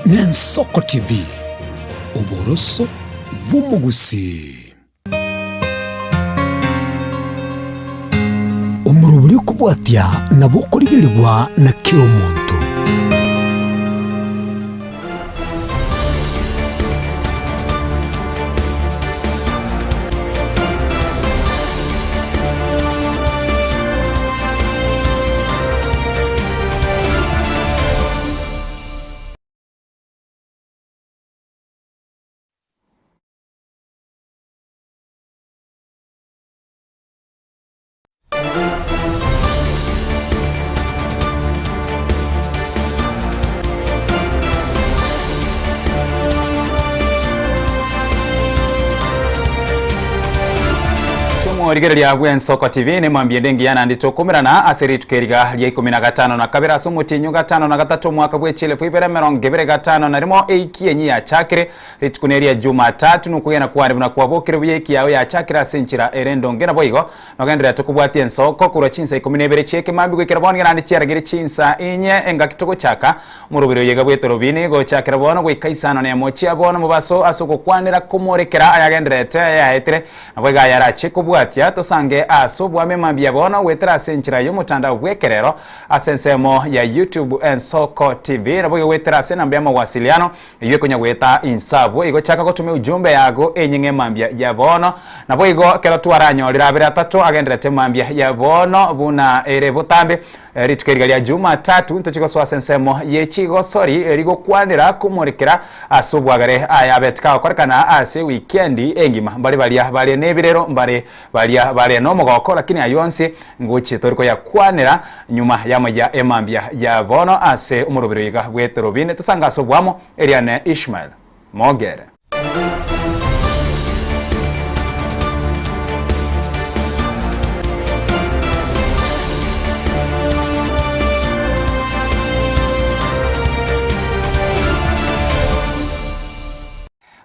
Nensoko TV, oboroso bw'omogusii. Omorobori okobwatia nabo okorigerigwa na kera omonto. Omorigereria bw'Ensoko TV nemambia ende engiya naende tokomerana ase rituko eriga ria ikomi na gatano na kabere ase omotienyi o gatano na gatato omwaka bwe chielfu ibere emerongo ebere gatano na rimo eiki enyi yachakire Rituko neria Jumatatu, nokwegena kwane buna kwabokire buya ekiao yachakire ase enchera ere endonge naboigo nogenderera tokobwatia ensoko korwa chinsa ikomi na ibere chi'ekemambia goikera bono naende chiaragire chinsa inye engaki togochaka omoroberi oyo iga bw'etorobini gochakera bono goika isano nemo chia bono mobaso ase ogokwanera komorekera ayagendererete ayaetire naboigo ayarache kobwatia tosange ase obwame mambia bono goetera ase enchera y'omotandao bw'ekerero ase ensemo ya YouTube Ensoko TV naboigo goetera ase enamba y'amawasiliano Eyio ekonya goeta inse abwo, igo chaka gotoma eujumbe yago enyeng'e mambia ya bono. Naboigo ekero twaranyorire abere atato agenderete mambia ya bono buna ere botambe, rituko eriga ria Jumatatu ntochie gosoa ase ensemo ye chigosori rigokwanera komorekera ase obwagare aya abete kagokorekana ase ewikendi engima. Mbare baria bare nebirero, mbare baria bare nomogoko, lakini ayio onsi Ngochie tori koyakwanera nyuma y'amaya emambia ya bono ase omoroberi oiga bw'eterobini tosange ase obwamo, eriane Ishmael Mogere.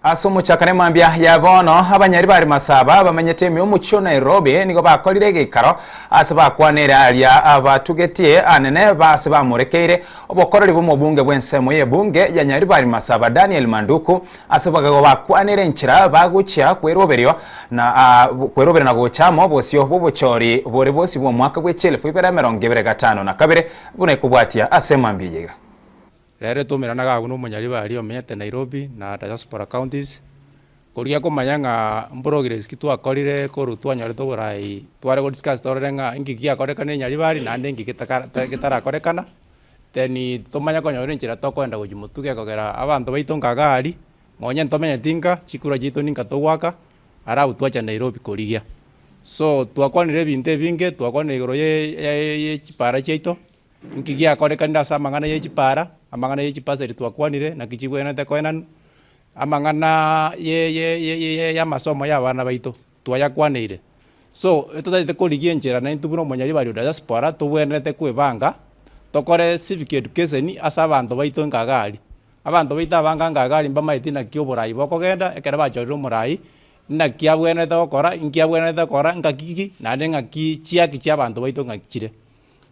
Ase omochakano emambia ya bono, abanyari ba Rimasaba bamenyete ime omochie o Nairobi nigo bakorire egeikaro ase bakwanere aria abatugetie anene base bamorekeire obokoreri bw'omobunge bw'ensemo y'ebunge ya Nyaribari Masaba Daniel Manduku ase bagego bakwanere enchera bagochia kweroberio na kweroberio na gocha amo bosio bw'obochori bore bosio bw'omwaka bwe chielfu ibere emerongo ebere gatano na kabere buna ekobwatia ase emambia eye iga. Rero twaumeranaga agwo na omonyaribari omenyete Nairobi na diaspora counties, koria komanya ng'a mprogress ki twakorire korwa twanyorete oborai tware go discuss torore ng'a inki giakorekanire nyaribari naende inki getakara getarakorekana, then tomanye konyora enchera tokoenda gochia motwe gekogera abanto baito nka iga aria, nonye ntomenyeti nka, chikura chiaito ninka togoaka, alafu twacha Nairobi korigia. So twakwanire ebinto ebinge, twakwanire igoro ya ya chipara chiaito. Nki giakorekanire ase amang'ana ye chipara, amang'ana ye chipaseri twakwanire, naki chibwenerete koenanwa, amang'ana ye ye ye y'amasomo ya abana baito, twayakwaneire. So, etotagete korigia enchera naintwe buna omonyaribari o diaspora, tobwenerete kwebanga, tokore civic education ase abanto baito nka iga aria. Abanto baito abange nka iga aria mbamaeti naki oborai bokogenda, ekero bachorire omorai, naki abwenerete gokora, inki abwenerete gokora, ngaki ki, naende ng'aki chiaki chia abanto baito ng'aki chire.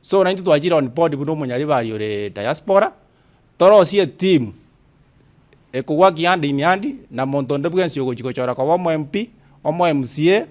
So naintwe twachire on board buna omonyaribari ore diaspora, torosie eteam ekowork hand in hand na monto onde bwensi ogochi gochora koba omo MP, omo MCA,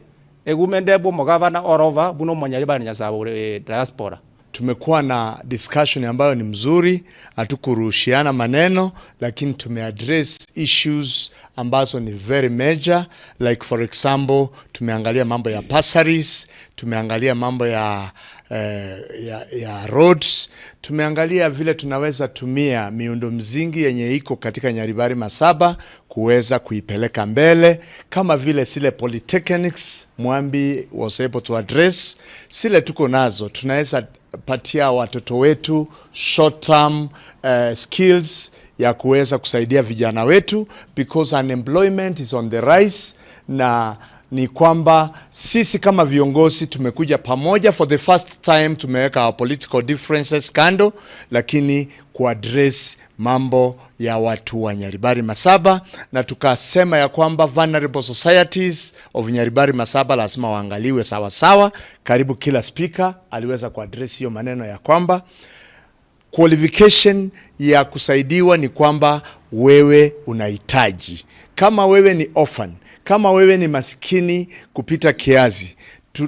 egumende bwa omogavana all over buna omonyaribari Nyasae ore diaspora. Tumekuwa na discussion ambayo ni mzuri, hatukurushiana maneno lakini tumeaddress issues ambazo ni very major like for example tumeangalia mambo ya bursaries, tumeangalia mambo ya, eh, ya, ya roads, tumeangalia vile tunaweza tumia miundo msingi yenye iko katika Nyaribari Masaba kuweza kuipeleka mbele kama vile zile polytechnics Mwambi was able to address, zile tuko nazo tunaweza patia watoto wetu short term uh, skills ya kuweza kusaidia vijana wetu because unemployment is on the rise, na ni kwamba sisi kama viongozi tumekuja pamoja for the first time, tumeweka our political differences kando, lakini kuaddress mambo ya watu wa Nyaribari Masaba, na tukasema ya kwamba vulnerable societies of Nyaribari Masaba lazima waangaliwe sawa sawa. Karibu kila speaker aliweza kuaddress hiyo maneno ya kwamba Qualification ya kusaidiwa ni kwamba wewe unahitaji. Kama wewe ni orphan, kama wewe ni maskini kupita kiasi,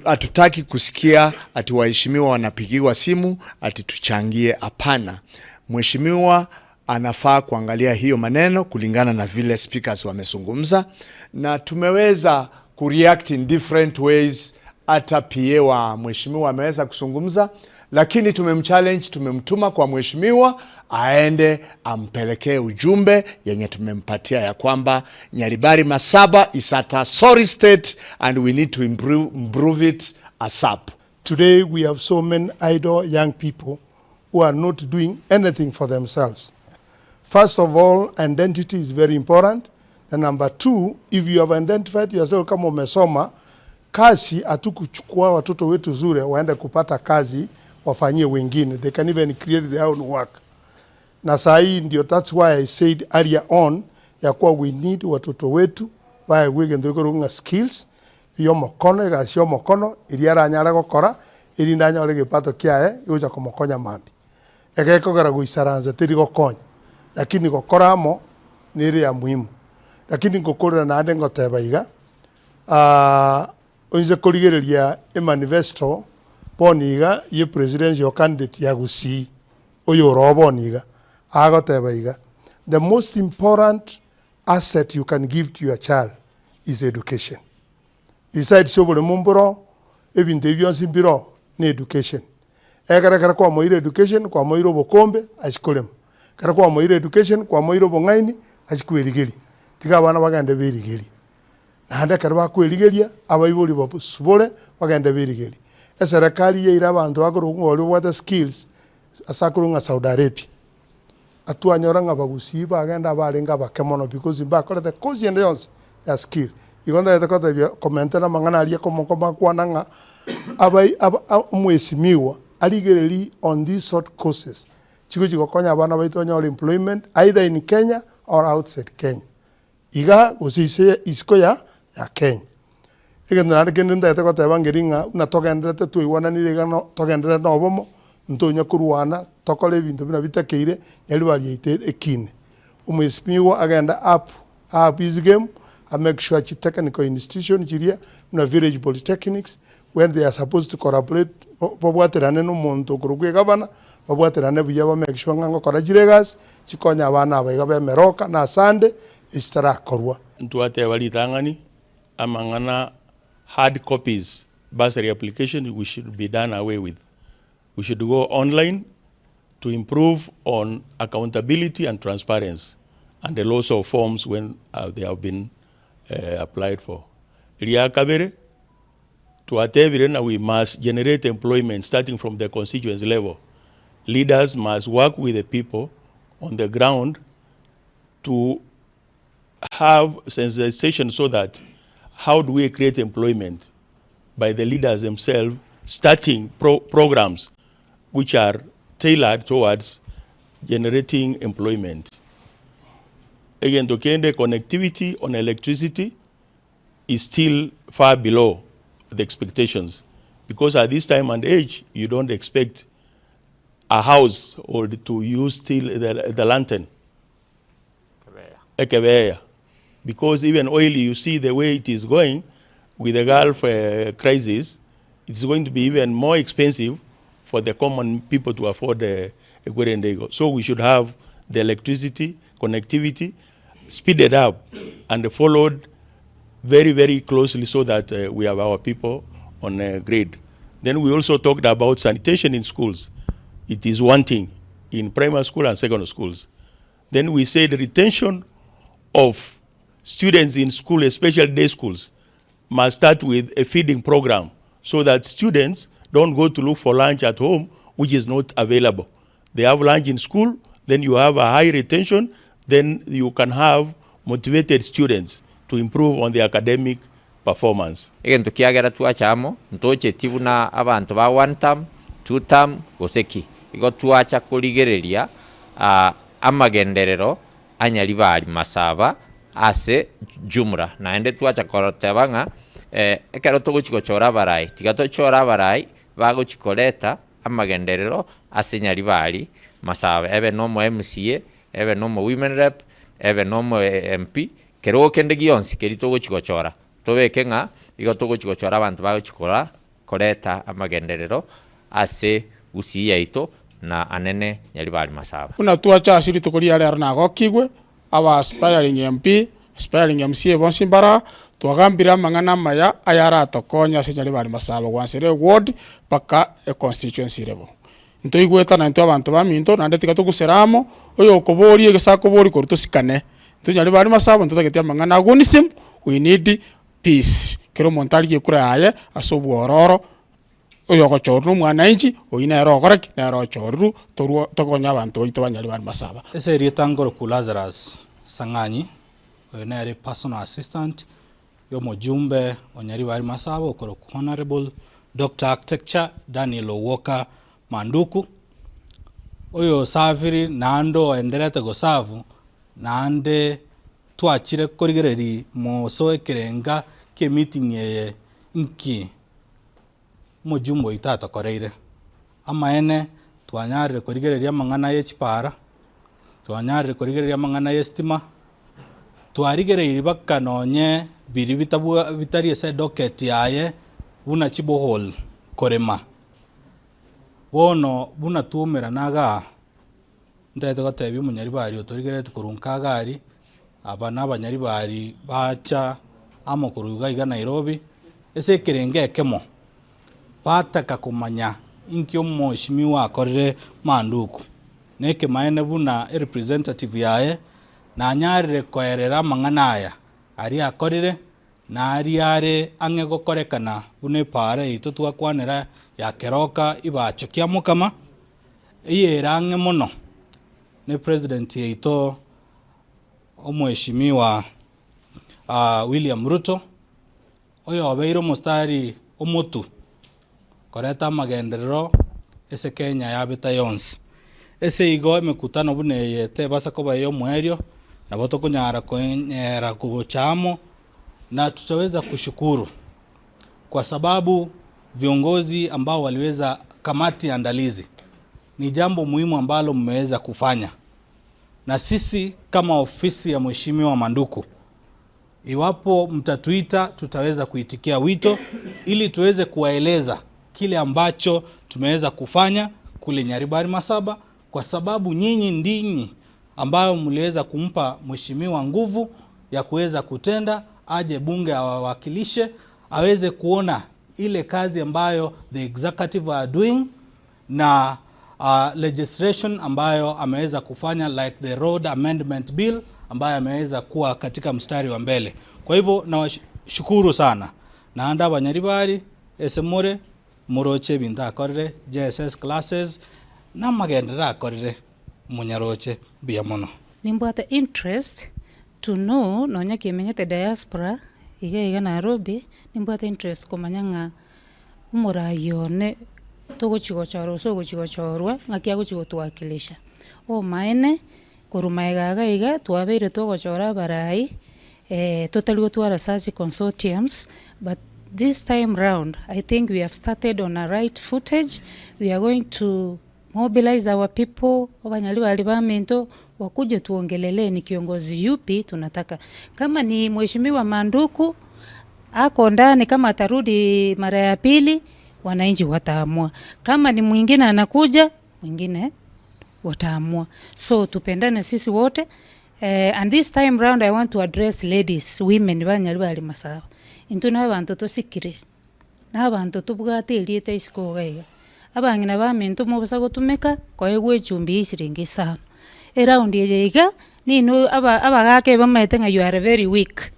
hatutaki kusikia ati waheshimiwa wanapigiwa simu ati tuchangie. Hapana, mheshimiwa anafaa kuangalia hiyo maneno kulingana na vile speakers wamezungumza, na tumeweza kureact in different ways. Hata PA wa mheshimiwa ameweza kuzungumza, lakini tumemchallenge, tumemtuma kwa mheshimiwa aende ampelekee ujumbe yenye tumempatia ya kwamba Nyaribari Masaba is at a sorry state and we need to improve it ASAP. Today we have so many idle young people who are not doing anything for themselves. First of all, identity is very important. And number two, if you have identified yourself kama umesoma, kazi hatukuchukua watoto wetu zure waende kupata kazi wafanyie wengine. They can even create their own work. Na saa hii ndio that's why I said earlier on ya kuwa we need watoto wetu baegwe egento gekorwa ng'a skills biomokono egasi ya omokono eria aranyare gokora erinde anyore egepato kiaye gegocha komokonya mambia. Egekogera goisaransa teri gokonya lakini gokora amo nere ya muhimu. Lakini ngokorera naende ngoteba iga oinse korigereria emanifesto bono iga ye presidential candidate ya Gusii oyo oro bono iga agoteba iga the most important asset you can give to your child is education. Besides oboremo mboro ebinto ebi bionsi mbiro na education. Ekero ekero kwamoire education kwamoire obokombe achia korema, ekero kwamoire education kwamoire obong'aini achia kwerigeria. Tiga abana bagende berigerie. Naende ekero bakwerigeria, abaibori babasubore bagende berigerie. Eserekari yaire abanto bakorwa ng'a oria obwate skills ase akorwa ng'a Saudi Arabia. Atwanyora ng'a abagusii bagenda abarenge abake mono because mbakorete course ende yonsi ya skill. Igo ntagete kotebia komentera amang'ana aria komakwana ng'a abai aba omwesimiwa arigererie on these short courses chigochi gokonya abana baito banyore employment either in Kenya or outside Kenya. Iga gose ise isiko ya ya Kenya. Egento naende kende ntagete goteba nkeri ng'a buna togendererete twaigwananire iga no togenderere na obomo, ntonya korwana tokore ebinto buna bitakeire, nyaribari yaito ekine. Omwesimiwa agende up up his game, a make sure chi technical institution chiria buna village polytechnics, when they are supposed to collaborate babwaterane na omonto okorokwa egavana, babwaterane buya ba make sure ng'a ngokora chire egasi, chikonye abana aba iga ba emeroka na asande, echitarakorwa. Ntwateba ritang'ani amang'ana hard copies bursary application we should be done away with. We should go online to improve on accountability and transparency and the loss of forms when they have been applied for. Ria kabere, twatebire na we must generate employment starting from the constituency level. Leaders must work with the people on the ground to have sensitization so that how do we create employment by the leaders themselves starting programs which are tailored towards generating employment. Again, Tokende connectivity on electricity is still far below the expectations, because at this time and age, you don't expect a household to use still the lantern. Ekebeya. Because even oil, you see the way it is going with the Gulf crisis, it's going to be even more expensive for the common people to afford the Ekwerendego. So we should have the electricity, connectivity speeded up and followed very, very closely so that we have our people on a grid. Then we also talked about sanitation in schools. It is one thing in primary school and secondary schools. Then we said retention of students in school, especially day schools, must start with a feeding program so that students don't go to look for lunch at home, which is not available. They have lunch in school, then you have a high retention, then you can have motivated students to improve on the academic performance. Egento kiagera twacha amo, ntocheti buna abanto ba one term, two term, gose ki. Igo twacha korigereria, amagenderero anyaribari masaba ase jumla. Naende twacha koroteba ng'a, ekero togochi gochora abarai, tiga tochore abarai bagochi koreta amagenderero ase nyaribari Masaba, ebe na omo MCA, ebe na omo women rep, ebe na omo MP, kerogo kende gionsi keria togochi gochora, tobeke ng'a igo togochi gochora abanto bagochi kora koreta amagenderero ase Gusii yaito na anene Nyaribari Masaba. Buna twacha ase rituko ria rero nagokigwe, aba aspiring MP, aspiring MCA bonsi mbare aa, twagambire amang'ana amaya ayaratokonye ase Nyaribari Masaba gwansera eward mpaka econstituency level. Ntoigwetana intwe abanto baminto naende tiga togusere amo, oyokoboria egese akoboria korwa tosikane. Intwe Nyaribari Masaba ntotageti amang'ana a gunism, we need peace. Kera omonto arigie ekura yaye ase obwororo, oyogochorwa na omwananchi, oyio nere ogokora ki? Nere ochorirwe torwo tokonye abanto baito ba Nyaribari Masaba. Ase erieta ngoroku Lazarus Sang'anyi, oyo nere personal assistant y'omojumbe o Nyaribari Masaba okorokwa Honourable Doctor Architecture Daniel Owoka Manduku, oyo osafiri naende oenderete gosafu naende twachire korigereria moso ekerenga ki'emeeting eye nki omojumbe oito atokoreire. Amaene twanyarire korigereria amang'ana ye chipara, twanyarire korigereria amang'ana ye estima, twarigereirie mpaka nonye biria bitabwa bitari ase edocket yaye buna chiborehole korema. Bono buna twaumerana igaa, ntagete gotebia omonyaribari otorigereretie korwa nka iga aria, aba na abanyaribari bacha amo korwa iga iga Nairobi, ase ekerengo ekemo, bataka komanya inki omoeshimiwa akorire Manduku, na ekemaene buna erepresentative yaye, nanyarire koerera amang'ana aya aria akorire, na aria are ang'e gokorekana buna epaara yaito twakwanera ya Keroka Ibacho Kiamokama, eye ere ang'e mono ne president yaito Omweshimiwa William Ruto, oyobeire omostari omotu koreta amagenderero ase Kenya yabete yonsi. Ase igo emekutano buna eye tebasa koba eyomoerio, nabo tokonyara konyera gocha amo na tutaweza kushukuru kwa sababu viongozi ambao waliweza kamati andalizi ni jambo muhimu ambalo mmeweza kufanya, na sisi kama ofisi ya Mheshimiwa Manduku, iwapo mtatuita, tutaweza kuitikia wito ili tuweze kuwaeleza kile ambacho tumeweza kufanya kule Nyaribari Masaba, kwa sababu nyinyi ndinyi ambayo mliweza kumpa mheshimiwa nguvu ya kuweza kutenda, aje bunge awawakilishe, aweze kuona ile kazi ambayo the executive are doing na legislation ambayo ameweza kufanya like the road amendment bill ambayo ameweza kuwa katika mstari wa mbele. Kwa hivyo nawashukuru sana naende abanyaribari ase more moroche ebinto akorire JSS classes na amagenderero akorire monyaroche mbuya mono. Nimbwate interest to know nonya kimenyete diaspora iga iga Nairobi, nimbwate interest komanya ng'a omorai one togochi gochora gose ogochi gochorwa ng'aki agochi gotuwakilisha. Obomaene, korwa maega iga iga twabeire togochora abarai totari gotwara such consortiums but this time round I think we have started on a right footage, we are going to mobilize our people, abanyari baria baminto wakuje tuongelelee ni kiongozi yupi tunataka. Kama ni mheshimiwa Manduku ako ndani, kama atarudi mara ya pili wananchi wataamua. Kama ni mwingine anakuja, mwingine wataamua. So tupendane sisi wote. And this time round I want to address ladies, women banyari bari Masaba. Intwe na abanto tosikire, na abanto tobwate erieta isiko iga iga. Abang'ina baminto mobosa gotumeka koegwa echumbi ya eshiringi isano. Eraundi eye iga, ninwe aba abagaka ebamaete ng'a you are very weak,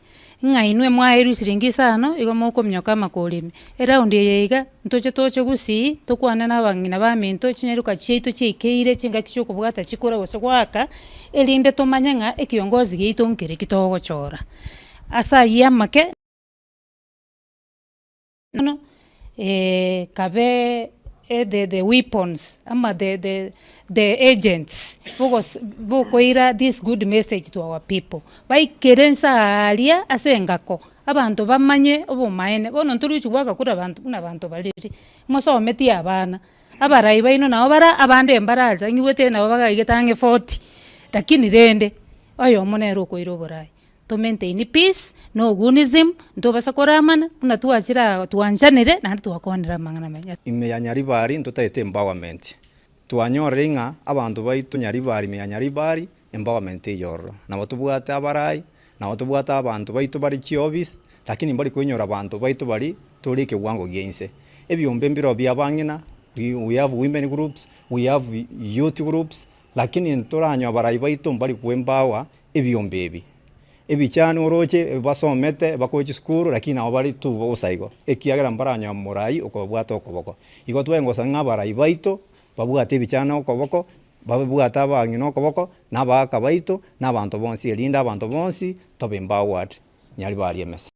ng'a inwe mwaerwa eshiringi isano igo mokominyoka amakori ime. Eraundi eye iga, ntoche toche gusii, tokwane na abang'ina baminto chinyaroka chiaito chiaikeire chingaki chia okobwata chikura gose goaka, erinde tomanye ng'a ekiongozi giaito nkere ki togochora. Ase ayio amake. Bono kabe the the weapons ama the the the agents bogos bokoira this good message to our people, baikere nsa aaria ase engako, abanto bamanye obomaene, bono ntori gochi goaka kura abanto buna abanto bariri, mosometi abana. Abarai baino nabo bara abande mbaracha, ng'igwete nabo bagaigete ang'e forty, lakini rende, oyomo nere okoira oborai. To maintain peace, no gunism, ntobasa koramana, buna twachire aa twanchanire, naende twakwanire amang'ana amaya. Ime ya Nyaribari ntotaete empowerment. Twanyorire ng'a abanto baito Nyaribari ime ya Nyaribari empowerment teiyo ororo. Nabo tobwate abarai, nabo tobwate abanto baito bare chiofisi, lakini mbari koinyora abanto baito baria tore ekewango gia inse. Ebiombe mbirobio bia abang'ina, we have women groups, we have youth groups, lakini ntoranyore abarai baito mbari ko empower ebiombe ebi. Ebichani oroche basomete bakoe chisukuru lakini nabo bare tu bosa igo, ekiagera mbaranyore morai okobabwata okoboko. Igo twaengosa ng'a abarai baito babwate ebichani okoboko, babwate abang'ina okoboko, na abagaka baito, na abanto bonsi erinde abanto bonsi tobe empowered nyari barie emesa.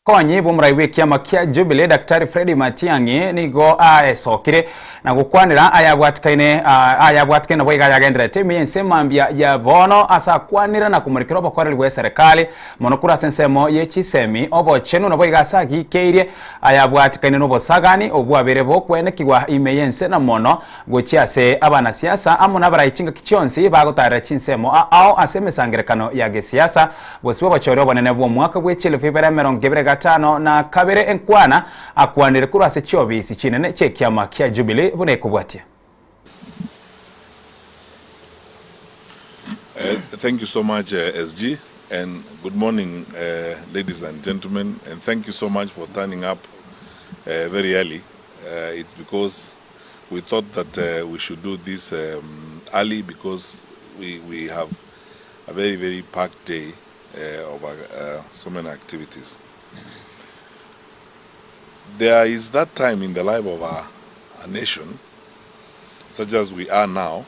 Omokonyi bw'omorai bw'ekiama kia Jubilee Daktari Freddy Matiang'i nigo aesokire na gokwanera ayabwatikaine ayabwatikaine nabo iga ayagendererete ime y'ense mambia ya bono ase akwanire na komorekera obokoreri bw'eserekari mono korwa ase ensemo ye chisemi obochenu nabo iga ase agikeirie ayabwatikaine n'obosagani obwabere bokwenekigwa ime y'ense na mono gochia ase abanasiasa amo nabarai chingaki chionsi bagotarera chinsemo ao ase emesangerekano ya gesiasa Bosio bw'obochori obonene bw'omwaka bwe chielfu ibere emerongo ebere gatano na kabere enkwana akwanire korwa ase chiobisi chinene chi'ekiama kia Jubilee buna ekobwatia. Thank you so much SG and good morning ladies and gentlemen and thank you so much for turning up very early it's because we thought that we should do this early because we, we have a very very packed day of so many activities. There is that time in the life of a, a nation, such as we are now,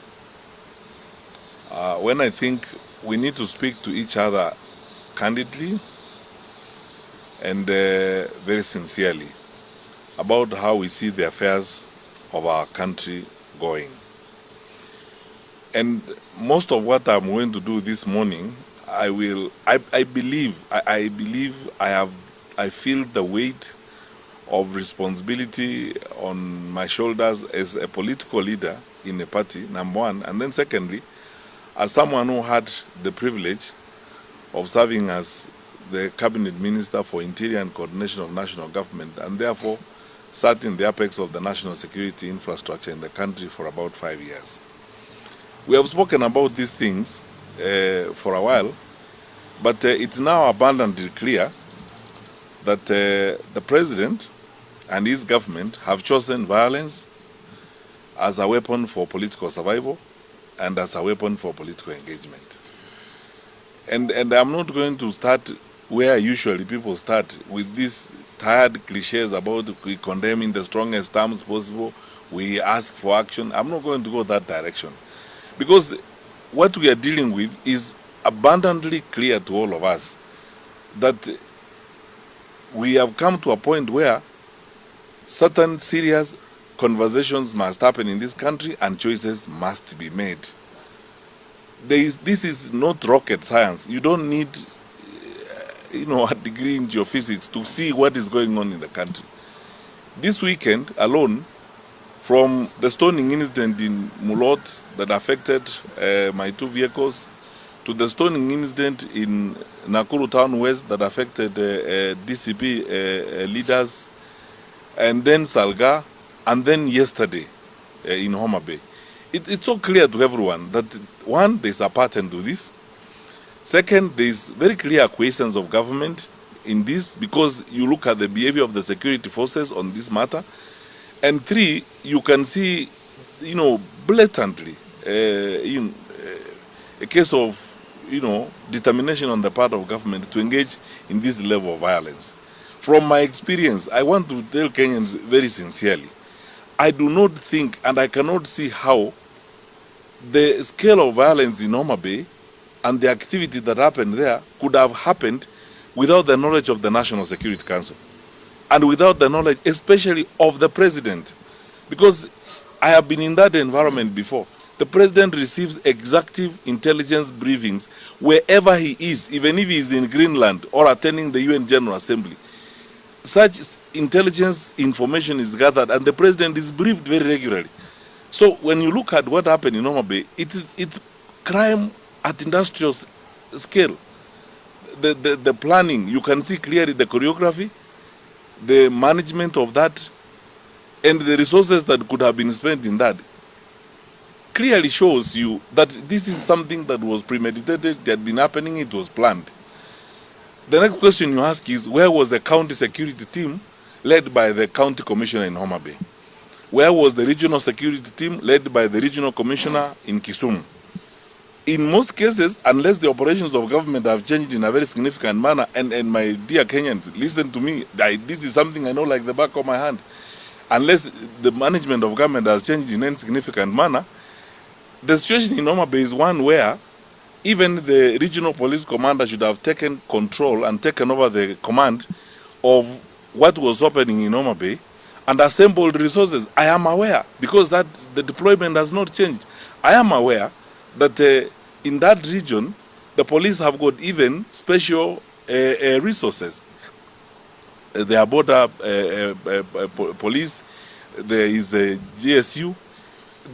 uh, when I think we need to speak to each other candidly and uh, very sincerely about how we see the affairs of our country going. And most of what I'm going to do this morning, I will, I, I believe, I, I believe I have, I feel the weight of responsibility on my shoulders as a political leader in a party, number one. And then secondly, as someone who had the privilege of serving as the cabinet minister for interior and coordination of national government, and therefore sat in the apex of the national security infrastructure in the country for about five years. We have spoken about these things uh, for a while, but uh, it's now abundantly clear that uh, the president and his government have chosen violence as a weapon for political survival and as a weapon for political engagement. And, and I'm not going to start where usually people start with these tired cliches about we condemn in the strongest terms possible, we ask for action. I'm not going to go that direction. Because what we are dealing with is abundantly clear to all of us that we have come to a point where certain serious conversations must happen in this country and choices must be made. There is, this is not rocket science. You don't need eh, you know, a degree in geophysics to see what is going on in the country. This weekend alone, from the stoning incident in Mulot that affected uh, my two vehicles, to the stoning incident in Nakuru Town West that affected uh, uh, DCP uh, uh, leaders, and then Salga, and then yesterday uh, in Homa Bay. It, it's so clear to everyone that one, there's a pattern to this. Second, there's very clear acquiescence of government in this because you look at the behavior of the security forces on this matter. And three, you can see, you know, blatantly uh, in, uh, a case of, you know, determination on the part of government to engage in this level of violence. From my experience, I want to tell Kenyans very sincerely, I do not think and I cannot see how the scale of violence in Homa Bay and the activity that happened there could have happened without the knowledge of the National Security Council and without the knowledge, especially of the president. Because I have been in that environment before. The president receives executive intelligence briefings wherever he is, even if he is in Greenland or attending the UN General Assembly. Such intelligence information is gathered and the president is briefed very regularly. So when you look at what happened in Homa Bay, it is, it's crime at industrial scale. The, the, the planning, you can see clearly the choreography, the management of that, and the resources that could have been spent in that clearly shows you that this is something that was premeditated, it had been happening, it was planned. The next question you ask is where was the county security team led by the county commissioner in Homa Bay? Where was the regional security team led by the regional commissioner in Kisumu? In most cases, unless the operations of government have changed in a very significant manner, and, and my dear Kenyans, listen to me, I, this is something I know like the back of my hand. Unless the management of government has changed in any significant manner, the situation in Homa Bay is one where even the regional police commander should have taken control and taken over the command of what was happening in Homa Bay and assembled resources. I am aware, because that the deployment has not changed. I am aware that uh, in that region, the police have got even special uh, uh, resources. There are border uh, uh, uh, police, there is a GSU.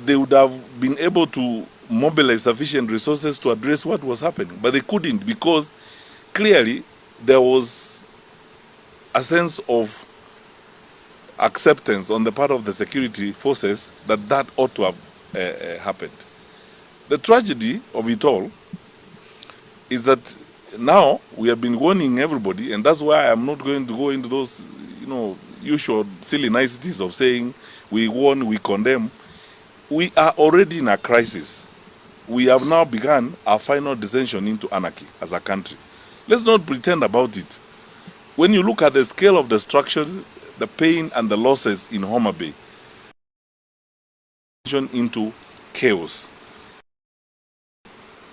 They would have been able to mobilize sufficient resources to address what was happening, but they couldn't because clearly there was a sense of acceptance on the part of the security forces that that ought to have uh, uh, happened. The tragedy of it all is that now we have been warning everybody, and that's why I'm not going to go into those, you know, usual silly niceties of saying we warn, we condemn. We are already in a crisis. We have now begun our final descension into anarchy as a country. Let's not pretend about it. When you look at the scale of destruction, the pain and the losses in Homa Bay, into chaos.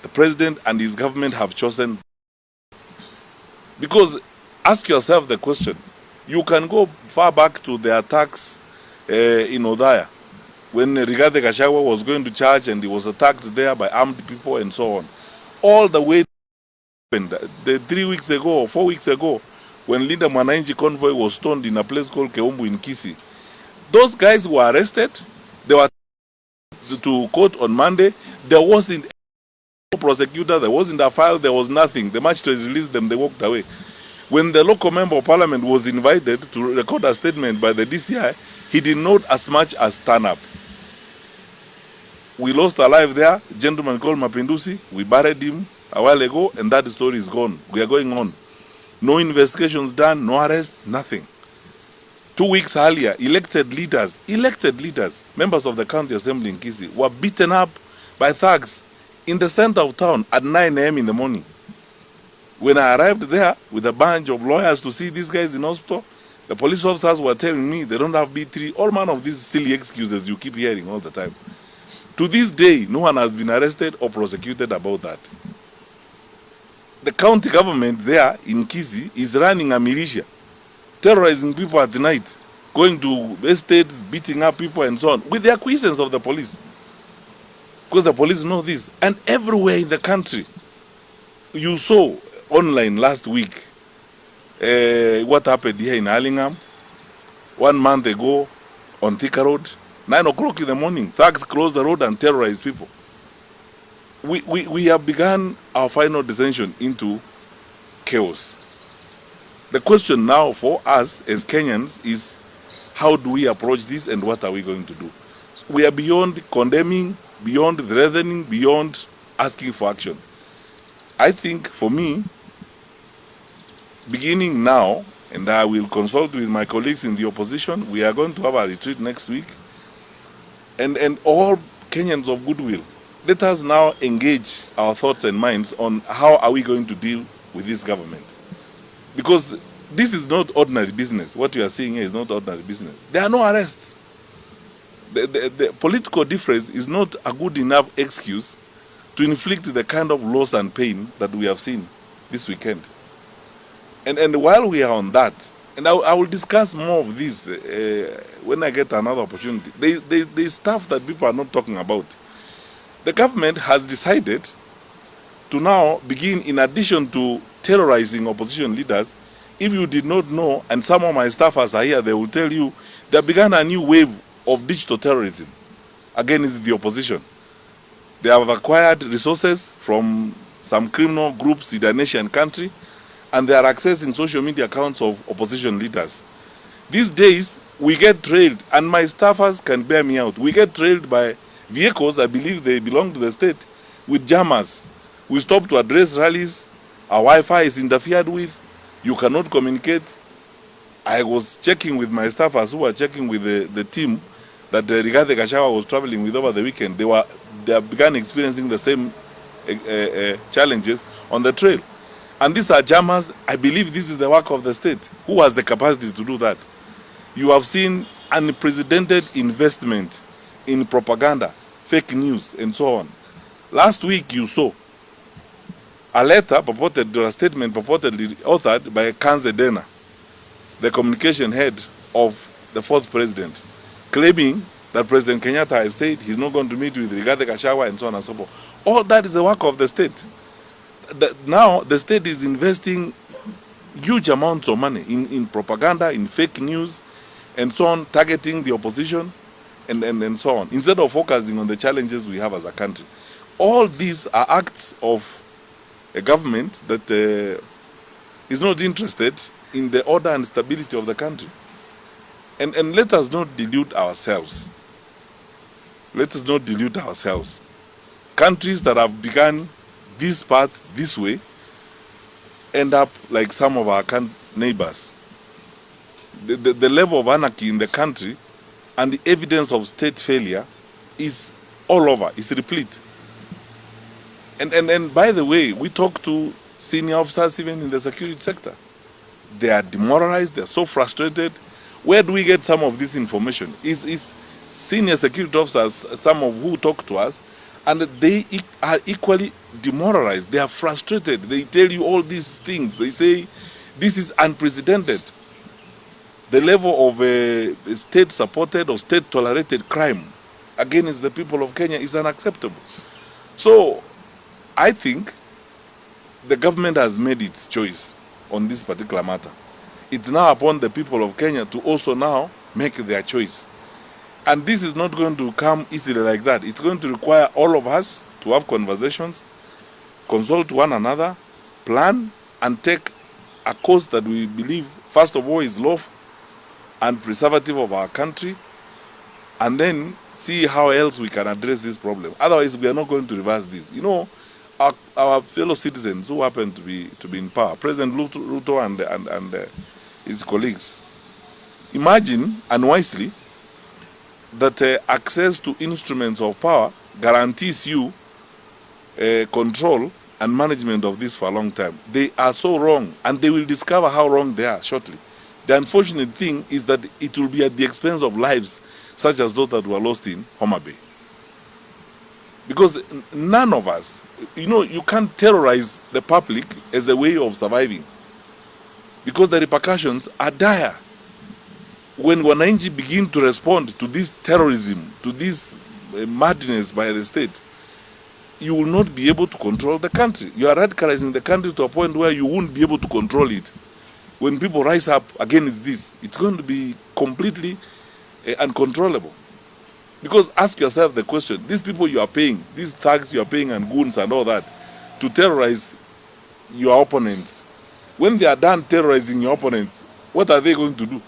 The president and his government have chosen because ask yourself the question you can go far back to the attacks uh, in Othaya when Rigathi Gachagua was going to church and he was attacked there by armed people and so on. All the way the 3 weeks ago or 4 weeks ago when Linda Mwananchi convoy was stoned in a place called Keumbu in Kisii. Those guys were arrested. They were to court on Monday. There wasn't a prosecutor, there wasn't a file, there was nothing. The magistrate released them, they walked away. When the local member of parliament was invited to record a statement by the DCI, he did not as much as stand up. We lost a life there, a gentleman called Mapinduzi. We buried him a while ago, and that story is gone. We are going on. No investigations done, no arrests, nothing. 2 weeks earlier, elected leaders, elected leaders, members of the county assembly in Kisii, were beaten up by thugs in the center of town at 9 a.m. in the morning. When I arrived there with a bunch of lawyers to see these guys in hospital, the police officers were telling me they don't have B3, all manner of these silly excuses you keep hearing all the time. To this day, no one has been arrested or prosecuted about that. The county government there in Kisii is running a militia, terrorizing people at night, going to estates, beating up people and so on, with the acquiescence of the police. Because the police know this. And everywhere in the country, you saw online last week uh, what happened here in Hurlingham one month ago on Thika Road, 9 o'clock in the morning, thugs closed the road and terrorized people. We, we, we have begun our final descension into chaos. The question now for us as Kenyans is how do we approach this and what are we going to do? We are beyond condemning, beyond threatening, beyond asking for action. I think for me, beginning now, and I will consult with my colleagues in the opposition, we are going to have a retreat next week, and, and all Kenyans of goodwill, let us now engage our thoughts and minds on how are we going to deal with this government. Because this is not ordinary business. What you are seeing here is not ordinary business. There are no arrests. The, the, the political difference is not a good enough excuse to inflict the kind of loss and pain that we have seen this weekend. And, and while we are on that, and I, I will discuss more of this uh, when I get another opportunity. There, there, there's stuff that people are not talking about. The government has decided to now begin, in addition to terrorizing opposition leaders, If you did not know, and some of my staffers are here, they will tell you, there began a new wave of digital terrorism against the opposition. They have acquired resources from some criminal groups in an Asian country, and they are accessing social media accounts of opposition leaders. These days, we get trailed, and my staffers can bear me out. We get trailed by vehicles, I believe they belong to the state, with jammers. We stop to address rallies, our Wi-Fi is interfered with, you cannot communicate. I was checking with my staffers who were checking with the, the team that uh, Rigathi Gachagua was traveling with over the weekend. They were they began experiencing the same uh, uh, uh, challenges on the trail. And these are jammers. I believe this is the work of the state. Who has the capacity to do that? You have seen unprecedented investment in propaganda, fake news, and so on. Last week you saw a letter purported, or a statement purportedly authored by Kanze Dena, the communication head of the fourth president, claiming that President Kenyatta has said he's not going to meet with Rigathi Gachagua and so on and so forth. All that is the work of the state. The, now the state is investing huge amounts of money in, in propaganda, in fake news, and so on, targeting the opposition and, and, and so on, instead of focusing on the challenges we have as a country. All these are acts of a government that uh, is not interested in the order and stability of the country. And, and let us not delude ourselves. Let us not delude ourselves. Countries that have begun this path this way end up like some of our neighbors. The, the, the level of anarchy in the country and the evidence of state failure is all over, it's replete. And, and, and by the way, we talk to senior officers even in the security sector. They are demoralized, they are so frustrated. Where do we get some of this information? Is is senior security officers, some of who talk to us, and they are equally demoralized. They are frustrated. They tell you all these things. They say this is unprecedented. The level of uh, state supported or state tolerated crime against the people of Kenya is unacceptable. So I think the government has made its choice on this particular matter. It's now upon the people of Kenya to also now make their choice. And this is not going to come easily like that. It's going to require all of us to have conversations, consult one another, plan, and take a course that we believe, first of all, is lawful and preservative of our country, and then see how else we can address this problem. Otherwise, we are not going to reverse this. You know, our, our fellow citizens who happen to be, to be in power, President Ruto and, and, and uh, his colleagues, imagine unwisely that uh, access to instruments of power guarantees you uh, control and management of this for a long time. They are so wrong, and they will discover how wrong they are shortly. The unfortunate thing is that it will be at the expense of lives such as those that were lost in Homa Bay. Because none of us, you know, you can't terrorize the public as a way of surviving. Because the repercussions are dire. When wananchi begin to respond to this terrorism, to this uh, madness by the state, you will not be able to control the country. You are radicalizing the country to a point where you won't be able to control it. When people rise up against this, it's going to be completely uh, uncontrollable. Because ask yourself the question, these people you are paying, these thugs you are paying and goons and all that, to terrorize your opponents, when they are done terrorizing your opponents, what are they going to do?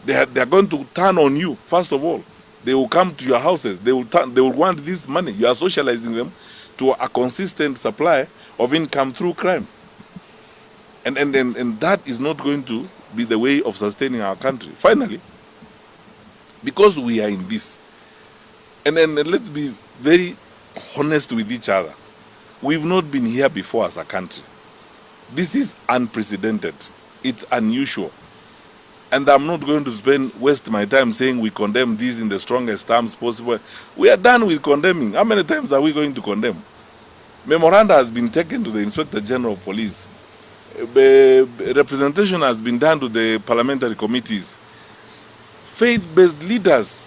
They are, they are going to turn on you, first of all. They will come to your houses. They will, turn, they will want this money. You are socializing them to a consistent supply of income through crime. And, and, and, and that is not going to be the way of sustaining our country. Finally, because we are in this, and then let's be very honest with each other. We've not been here before as a country. This is unprecedented. It's unusual. And I'm not going to spend waste my time saying we condemn this in the strongest terms possible. We are done with condemning. How many times are we going to condemn? Memoranda has been taken to the Inspector General of Police. Representation has been done to the parliamentary committees. Faith-based leaders.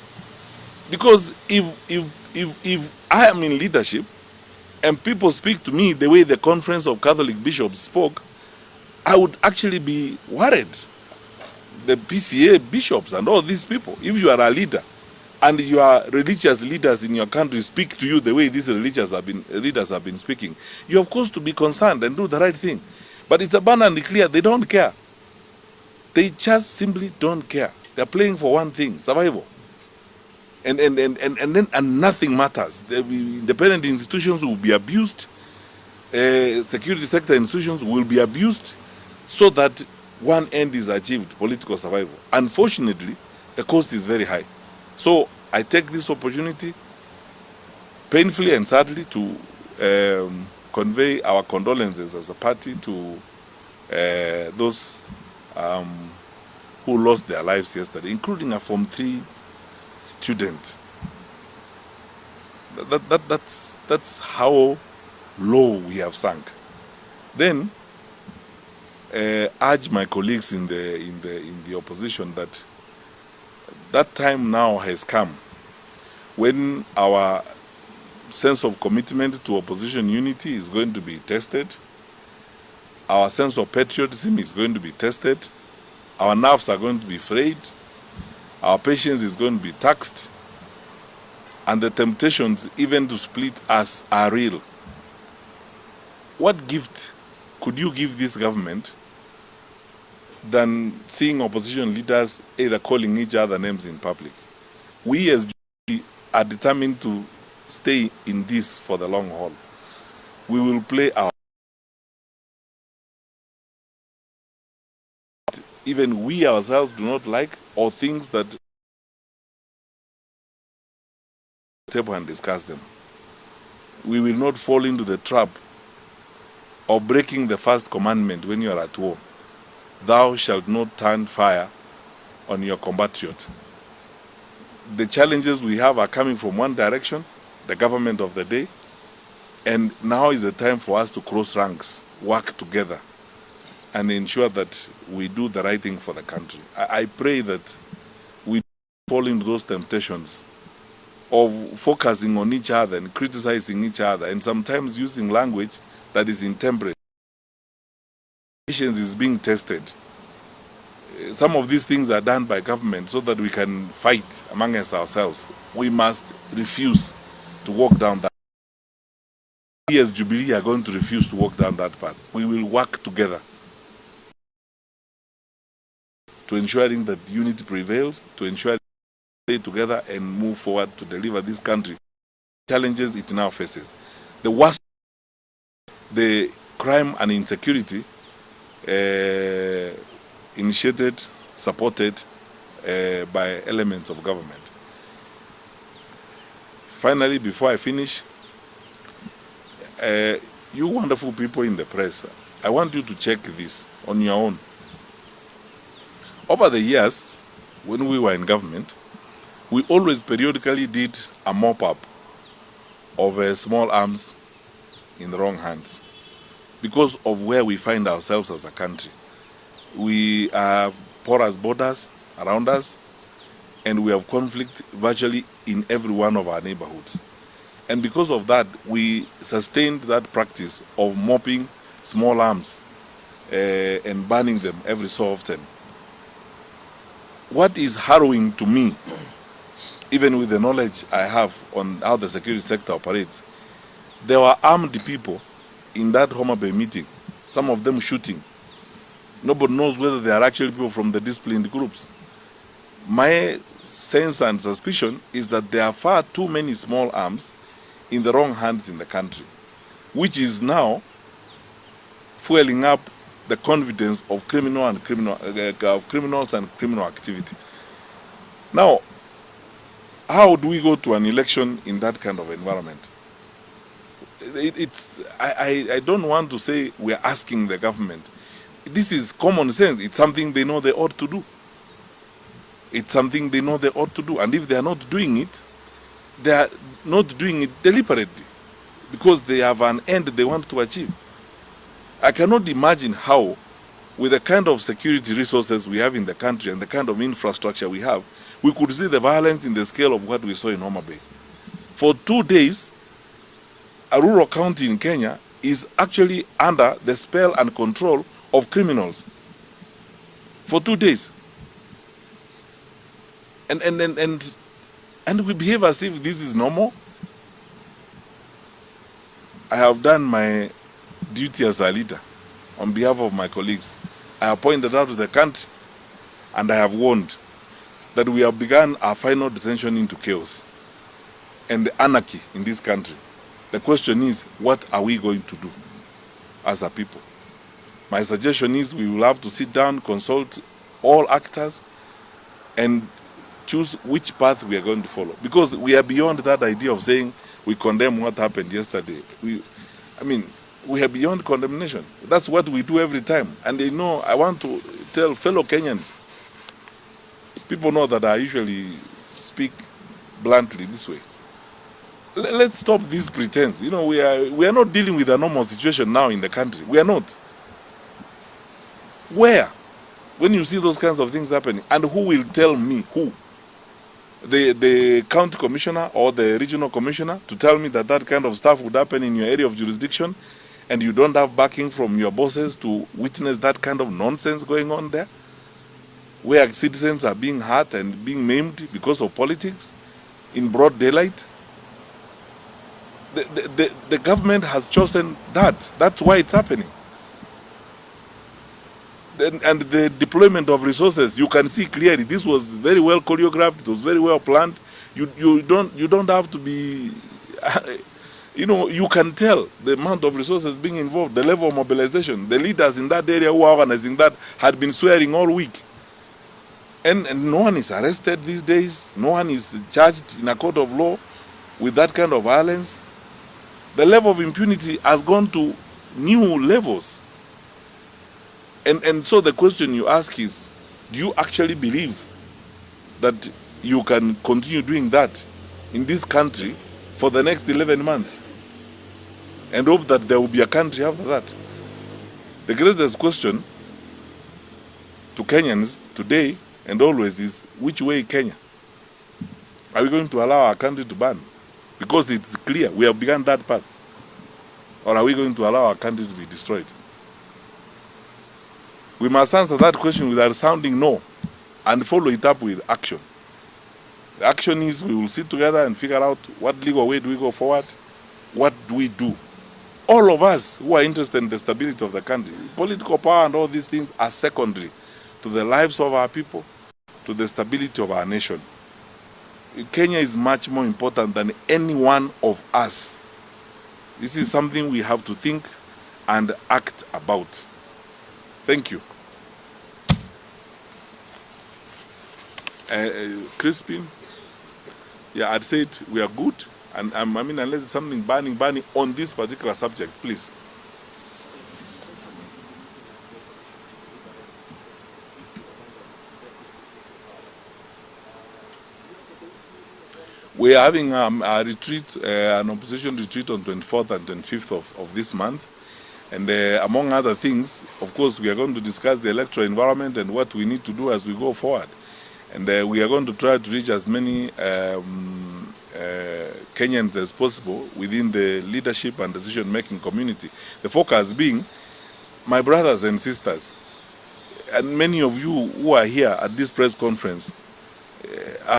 Because if, if, if, if I am in leadership and people speak to me the way the Conference of Catholic Bishops spoke, I would actually be worried the PCA bishops and all these people if you are a leader and your religious leaders in your country speak to you the way these religious have been, leaders have been speaking, you have cause to be concerned and do the right thing. But it's abundantly clear they don't care. They just simply don't care. They're playing for one thing, survival. And, and, and, and, and then and nothing matters. The independent institutions will be abused. Security sector institutions will be abused so that one end is achieved, political survival. Unfortunately, the cost is very high. So I take this opportunity painfully and sadly to convey our condolences as a party to those who lost their lives yesterday, including a Form 3 student. That's how low we have sunk. Then urge my colleagues in the opposition that that time now has come when our sense of commitment to opposition unity is going to be tested, our sense of patriotism is going to be tested, our nerves are going to be frayed, our patience is going to be taxed, and the temptations even to split us are real. What gift could you give this government than seeing opposition leaders either calling each other names in public? We as Jubilee are determined to stay in this for the long haul. We will play our even we ourselves do not like, or things that table and discuss them. We will not fall into the trap of breaking the first commandment when you are at war. Thou shalt not turn fire on your compatriot. The challenges we have are coming from one direction, the government of the day, and now is the time for us to cross ranks, work together, and ensure that we do the right thing for the country. I pray that we fall into those temptations of focusing on each other and criticizing each other and sometimes using language that is intemperate. Patience is being tested. Some of these things are done by government so that we can fight amongst ourselves. We must refuse to walk down that. We as Jubilee are going to refuse to walk down that path. We will work together to ensuring that unity prevails, to ensure we stay together and move forward to deliver this country challenges it now faces. The worst, the crime and insecurity initiated, supported by elements of government. Finally, before I finish, you wonderful people in the press, I want you to check this on your own. Over the years, when we were in government, we always periodically did a mop-up of small arms in the wrong hands because of where we find ourselves as a country. We have porous borders around us, and we have conflict virtually in every one of our neighborhoods. And because of that, we sustained that practice of mopping small arms and burning them every so often. What is harrowing to me, even with the knowledge I have on how the security sector operates, there were armed people in that Homa Bay meeting, some of them shooting. Nobody knows whether they are actually people from the disciplined groups. My sense and suspicion is that there are far too many small arms in the wrong hands in the country, which is now fueling up the confidence of criminal and criminal, of criminals and criminal activity. Now, how do we go to an election in that kind of environment? I don't want to say we are asking the government. This is common sense. It's something they know they ought to do. It's something they know they ought to do. And if they are not doing it, they are not doing it deliberately because they have an end they want to achieve. I cannot imagine how, with the kind of security resources we have in the country and the kind of infrastructure we have, we could see the violence in the scale of what we saw in Homa Bay. For 2 days, a rural county in Kenya is actually under the spell and control of criminals for 2 days. And, and, and, and, and we behave as if this is normal. I have done my duty as a leader on behalf of my colleagues. I have pointed out to the country and I have warned that we have begun our final descension into chaos and anarchy in this country. The question is, what are we going to do as a people? My suggestion is we will have to sit down, consult all actors, and choose which path we are going to follow. Because we are beyond that idea of saying we condemn what happened yesterday. We, I mean, we are beyond condemnation. That's what we do every time. And they know, I want to tell fellow Kenyans, people know that I usually speak bluntly this way. Let's stop this pretense. You know, we are not dealing with a normal situation now in the country. We are not. Where? When you see those kinds of things happening, and who will tell me who? The county commissioner or the regional commissioner to tell me that that kind of stuff would happen in your area of jurisdiction and you don't have backing from your bosses to witness that kind of nonsense going on there? Where citizens are being hurt and being maimed because of politics in broad daylight? The government has chosen that. That's why it's happening. And the deployment of resources, you can see clearly this was very well choreographed, it was very well planned. You don't have to be, you know, you can tell the amount of resources being involved, the level of mobilization. The leaders in that area who are organizing that had been swearing all week. And no one is arrested these days. No one is charged in a court of law with that kind of violence. The level of impunity has gone to new levels. And so the question you ask is, do you actually believe that you can continue doing that in this country for the next 11 months and hope that there will be a country after that? The greatest question to Kenyans today and always is, which way Kenya? Are we going to allow our country to burn? Because it's clear we have begun that path. Or are we going to allow our country to be destroyed? We must answer that question with a resounding no and follow it up with action. The action is we will sit together and figure out what legal way do we go forward, what do we do. All of us who are interested in the stability of the country, political power and all these things are secondary to the lives of our people, to the stability of our nation. Kenya is much more important than any one of us. This is something we have to think and act about. Thank you. Crispin, yeah, I'd said we are good. And I mean, unless there's something burning on this particular subject, please. We are having a retreat, an opposition retreat on 24th and 25th of this month. And among other things, of course, we are going to discuss the electoral environment and what we need to do as we go forward. And we are going to try to reach as many Kenyans as possible within the leadership and decision-making community. The focus being my brothers and sisters, and many of you who are here at this press conference are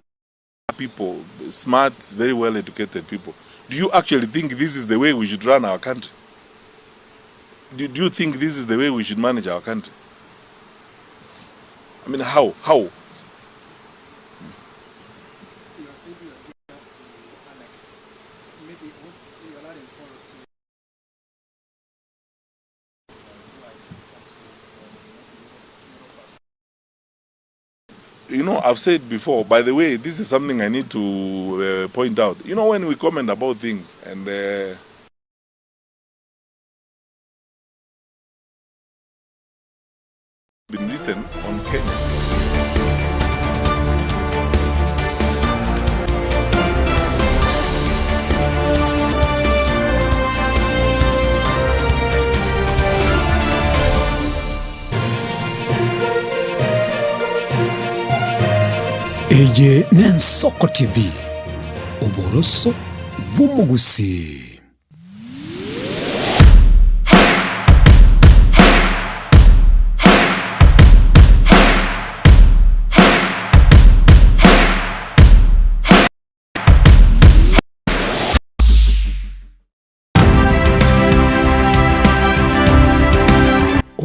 people, smart, very well-educated people. Do you actually think this is the way we should run our country? Do you think this is the way we should manage our country? I mean, how? How? You know, I've said before, by the way, this is something I need to point out. You know, when we comment about things and been written on Kenya. Eye n'Ensoko TV, oboroso bw'omogusii.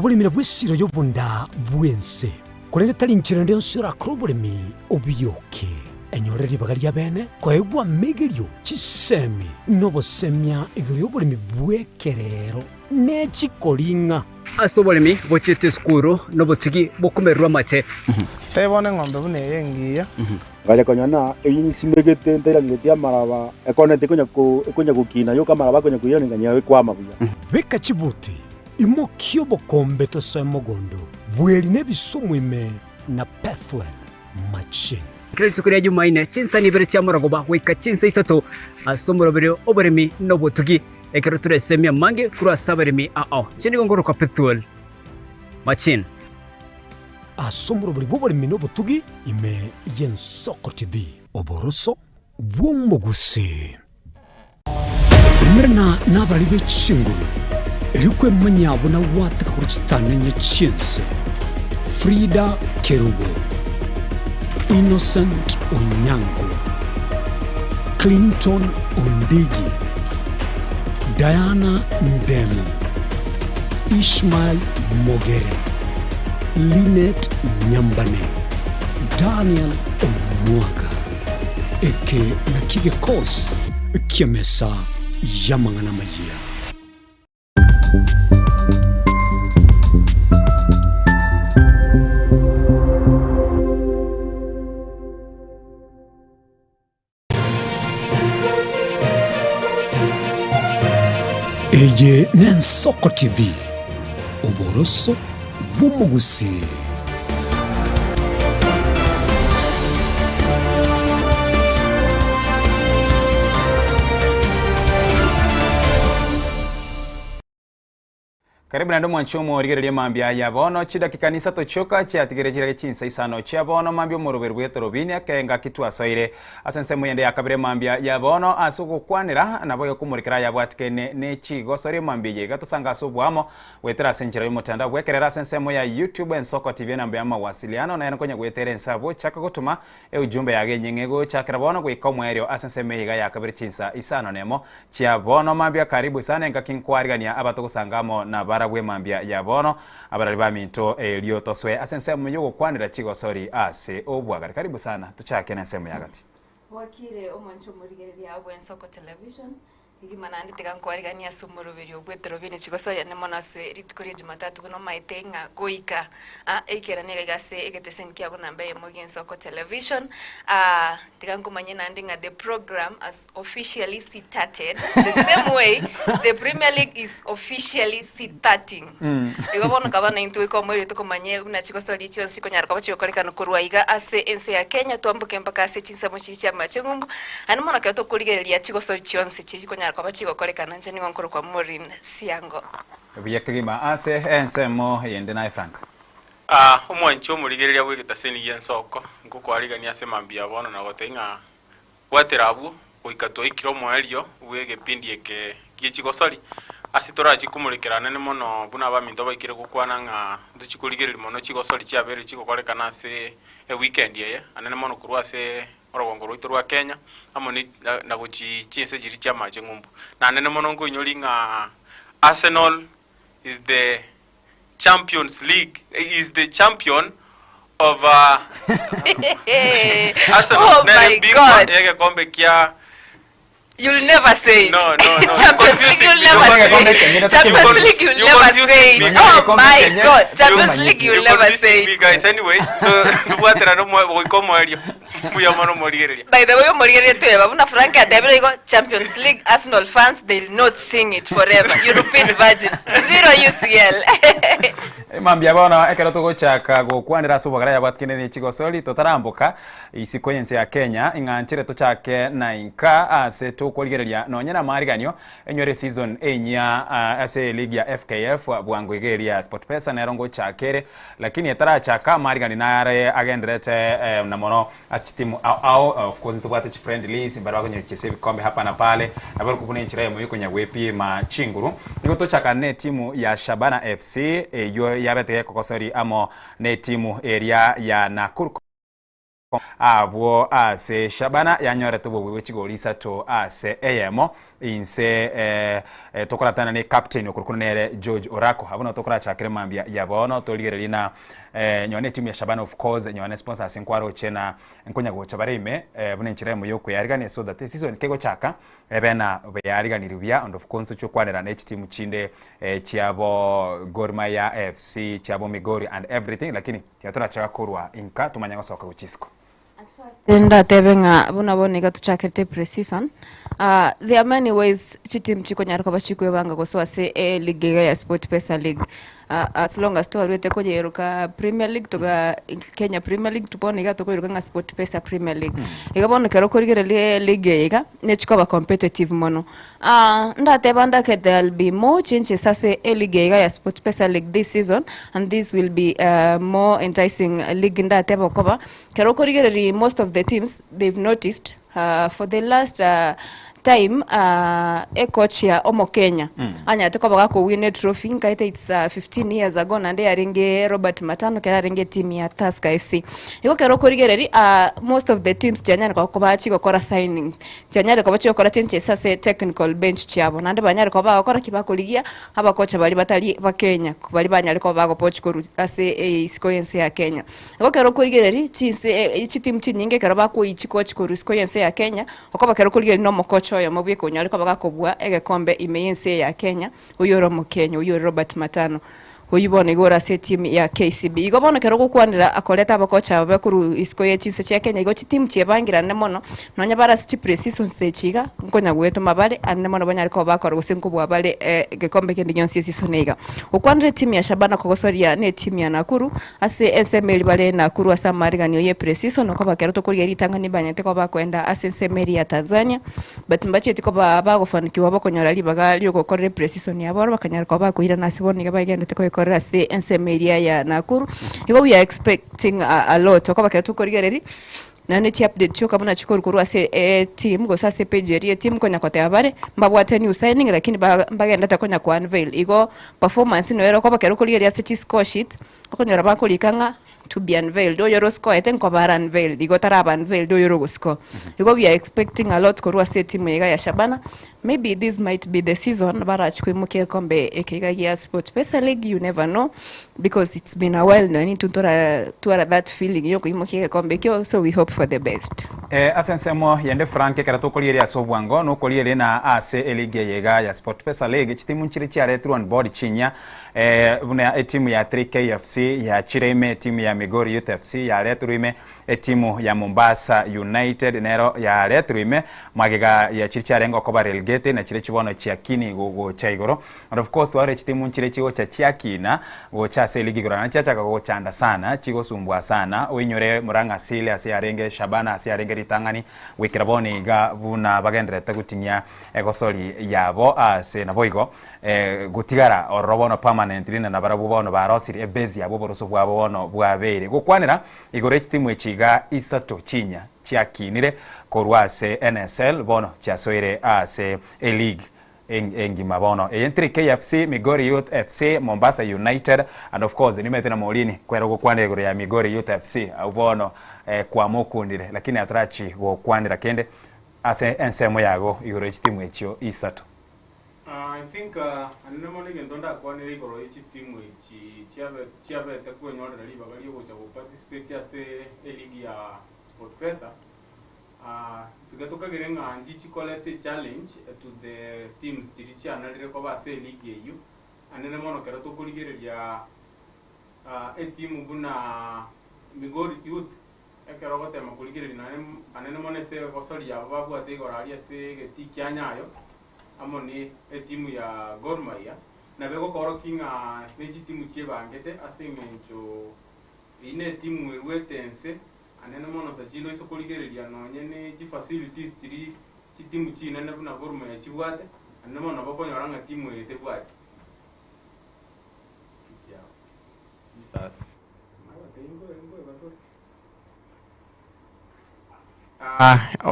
Oboremi nabwo esiro y'obonda bw'ense, korende tari inchera ende yonsi orakore oboremi obiyoke. Enyorere ribaga ri'abeene koegwa amegerio, chisemi, na obosemia igoro y'oboremi bw'ekerero ne chikoring'a. Ase oboremi bochiete esukuru nobotugi bokomererwa amate. Teba one eng'ombe buna eye engiya. Ngacha konyora ng'a eyio nsimegete ntairaneretie amaraba, ekoneti ekonya ko ekonya gokina yoka amaraba akonya koirana nganyora ekwama buya. Beka chibuti, imokia obokombe tosoe mogondo, bweri nebisumu ime na Pethuel machine. Kera rituko ria Jumaine, chinsa ibere chia morogoba goika chinsa isato ase omoroberi oboremi na obotugi, ekero toresemie amange korwa ase abaremi ao. Inche nigo nkorokwa Pethuel Machine. Ase omoroberi bw'oboremi na obotugi ime y'Ensoko TV. Oboroso bw'omogusii. Umerana nabarari be chinguru, erio kwemanyia buna gwateka korwa chitananya chi'ense. Frida Kerubo, Innocent Onyango, Clinton Ondigi, Diana Ndemo, Ishmael Mogere, Linet Nyambane, Daniel Omwaga. Eke nakio gekosi ki'emesa y'amang'ana amayia. Eye n'Ensoko TV, oboroso bw'omogusii. Karibu naende omwanchi omorigereria mambia aya bono chidakika nisato chioka chiatigere chirage chinsa isano chia bono mambia omoroberi bw'etorobini ake engaki twasoire ase ensemo yende ya kabere mambia ya bono ase ogokwanera nabo egokomorikera ayabwatikene ne chigosoria mambia eye iga tosange ase oboamo goetera ase enchera y'omotandao bwekerera ase ensemo ya YouTube Ensoko TV enamba ya mawasiliano nere nkonya goetera ense abwo chaka gotoma Eujumbe yage enyeng'e egochakera bono goika omoerio ase ensemo eye iga ya kabere chinsa isano nemo chia bono mambia karibu sana engaki nkwarigania abatogosanga amo na barabwo emambia ya bono abarari baminto erio tosoe ase ensemo yogokwanera chigosori ase obwagare karibu sana tochake nensemo ya gati. Bwakire omwancho omorigereria bw'Ensoko Television, Rigima naende tiga nkwariganie ase omoroberio bw'eterobini chigosoyane mono ase rituko ria Jumatatu buna omaete ng'a goika aa eikerane iga iga ase egeteseni kiago namba eyemo gi'Ensoko Television. Tiga nkomanyie naende ng'a the program has officially sitarted the same way the Premier League is officially sitarting. Igo bono kaba naintwe goika omoerio tokomanye buna chigosoria chionsi chikonyara koba chigokorekana korwa iga ase ense ya Kenya twamboke mpaka ase chinsemo chiria chi'amache ng'umbu. Naende mono ekero tokorigereria chigosori chionsi chiria chikonyara koba chigokorekana, inche nigo nkorokwa Maureen Siango. Buya kegima ase ensemo eyende naye Frank. Aa, omwanchi omorigereria bw'egetaseni gi'ensoko, nkokwarigania ase mambia ya bono na gotebia ng'a bwatera abwo goika twaikire omoerio bw'egepindi eke gie chigosori, ase torachie komorekera anene mono buna abaminto baikire gokwana ng'a ntochie korigereria mono chigosori chiabeire chigokorekana ase eweekend eye, anene mono korwa ase orogongo rwaito rwa Kenya, amo ne na gochia chinse chiria chi'amache ng'umbu. Naende mono nkoinyori ng'a Arsenal is the Champions League, is the champion of Arsenal Oh nere my bingwa God. y'egekombe kia You'll never say it. No, no, no. Champions League, you'll never say it. Champions League, you'll never say it. Oh my God. Champions League, you'll never say me it. guys anyway tobwaterane goika omoerio mbuya mono morigereria By the way, omorigereria tweba buna Frank atebire igo Champions League Arsenal fans they'll not sing it forever. European virgins zero UCL. Mambia bono ekero togochaka gokwanera ase obogare yabwatikene ne chigosori totaramboka Isiko y'ense ya Kenya, ing'a nchere tochake na inka ase tokorigereria nonye namariganio enyore eseason enyia ase eligi ya FKF bwango iga eria ya SportPesa nero ngochaka ere lakini etarachaka amariganio nare agenderete na mono ase chitimu ao ao of course ntobwate chifriendlies mbare bakonyechiesa ebikombe hapa na pale nabo buna enchera eyemo yokonya gwepima chinguru. Nigo tochaka ne etimu ya Shabana FC eyio yabete gekogosori amo ne etimu eria ya Nakuru Abwo ase Shabana yanyorete obobui bwe chigori isato ase eyemo. Inse tokoratana ne captain okorokwa nere George Orako. Abwo nabo tokorachakere mambia ya bono torigererie na nyowe ne etimu ya Shabana of course nyowe ne sponsors nkwaroche na nkonya gocha bare ime buna enchera eyemo ya okoyarigania so that eseason kegochaka ebe na beyariganirie buya and of course tochie gokwanera ne chitimu chinde chiabo Gor Mahia AFC chiabo Migori and everything lakini tiga torachaka korwa inka tomanye gosoka gochia isiko. Ndatebe ng'a buna bono iga tochakerete pre-season, ah, there are many ways chitimu chikonyara koba chikwebanga gosoa ase eleague iga ya SportPesa League. Ah, as long as twarwete koyeruka Premier League toga Kenya Premier League bono iga tokoyeruka ng'a SportPesa Premier League. Iga bono ekero okorigereria eleague eye iga, nechikoba competitive mono. Ah, ndateba ndake there'll be more changes ase eleague eye iga ya SportPesa League this season and this will be more enticing league ndateba okoba Ekero okorigereria most of the teams they've noticed for the last time ecoach ya omokenya anyarete koba gakowin etrophy nkaete it's 15 years ago naende yarenge Robert Matano ekero yarenge etimu ya Tusker FC. Igo ekero okorigereria most of the teams chianyare koba chigokora signings, chianyare koba chigokora changes ase technical bench chiabo naende banyare koba bagokora ki? Bakorigia abakocha baria batari bakenya baria banyare koba bagopoch korwa ase isiko y'ense ya Kenya. Igo ekero okoigereria chinse chitimu chinyinge ekero bakoyia chikochi korwa isiko y'ense ya Kenya, okoba ekero okorigereria na omokocha oyomo bweka onyare koba gakobua egekombe ime y'ense eye ya Kenya, oyio ore omokenya, oyio ore Robert Matano, oyio bono igo ore ase etimu ya KCB. Igo bono ekero ogokwanera akoreta abakocha aba korwa isiko ye chinse chia Kenya, igo chitimu chiebangire anene mono, nonya bare ase chipreseasons echi iga, nkonya goetoma bare anene mono banyare koba bakora gose nkobua bare egekombe kende gionsi esisoni iga. Okwanera etimu ya Shabana kogosoria na etimu ya Nakuru, Ase ensemo eria bare Nakuru ase amariganio ye pre-season okoba ekero tokorigia ritang'ani mbanyete koba bakoenda ase ensemo eria ya Tanzania but mbachieti koba bagofanikiwa bakonyora ribaga riogokorera pre-season yabo oro bakanyara koba bakoirana ase bono iga bagendete koyekorera ase ensemo eria ya Nakuru. Igo we are expecting a lot okoba ekero tokorigereria naende chiupdate chioka buna chikorwa korwa ase eteam gose ase epage eria ye team konya koteba bare mbabwate new signing lakini ba mbagendete konya ko unveil igo performance noyo ere okoba ekero okorigereria ase chiscore sheet Okonyora bakorika ng'a to be unveiled, oyore osikoete nkoba are unveiled, igo taraba unveiled oyore ogosikoa. Igo we are expecting a lot korwa ase etimu eye iga ya Shabana, maybe this might be the season barachi koimokia egekombe eke iga gia SportPesa League, you never know because it's been a while nonye intwe ntora twara that feeling ya okoimokia egekombe ekio, so we hope for the best. Ase ensemo yende Frank ekero tokorigereria ase obwango nokorigereria na ase eligi eye iga ya SportPesa League chitimu nchire chiaretirwe on board chinyia Buna etimu ya 3K FC yachire ime, etimu ya Migori Youth FC yaretirwe ime, etimu ya Mombasa United nero yaretirwe ime, magega ya chiria chiarenge okoba relegated na chiria chibono chiakini gocha igoro. And of course twarore chitimu nchire chigocha chiakina gocha ase eligi igoro naende chiachaka gochanda sana, chigosumbua sana, oinyore Murang'a Seal ase yarenge, Shabana ase yarenge ritang'ani goikera bono iga buna bagendererete goting'ia egosori yabo ase naboigo. Gotigara ororo bono permanently na nabarabwo bono barosirie ebase yabo oboroso bwabo bono bwabeire. Gokwanera igoro echitimu echi iga isato chinya chiakinire korwa ase NSL bono chiasoire ase eleague engima bono. Eye ntiri KFC, Migori Youth FC, Mombasa United and of course nimanyete na Morini kwera gokwanera igoro ya Migori Youth FC abwo bono kwamokundire lakini atarachi gokwanera kende ase ensemo yago igoro yechitimu echio isato. I think anene mono egento ndakwanere igoro ye chitimu echi chiabe chiabete kwenyorera ribaga riogocha go participate ase eleague ya SportPesa tiga tokagere ng'a nchichi koreta echallenge to the teams chiria chianarire koba ase eleague eyio. Anene mono ekero tokorigereria etimu buna Migori Youth ekero ogotema korigereria naende anene mono ase egosori yabo babwate igoro aria ase egetii kia Nyayo amo ne etimu ya Gor Mahia, nabo egokorokia ng'a ne chitimu chiebangete ase engencho eyio netimu erwete ense anene mono Sachilo ase okorigereria nonye ne chifacilities chiria chitimu chinene buna Gor Mahia chibwate, anene mono nabo okonyora ng'a timu eye tebwati.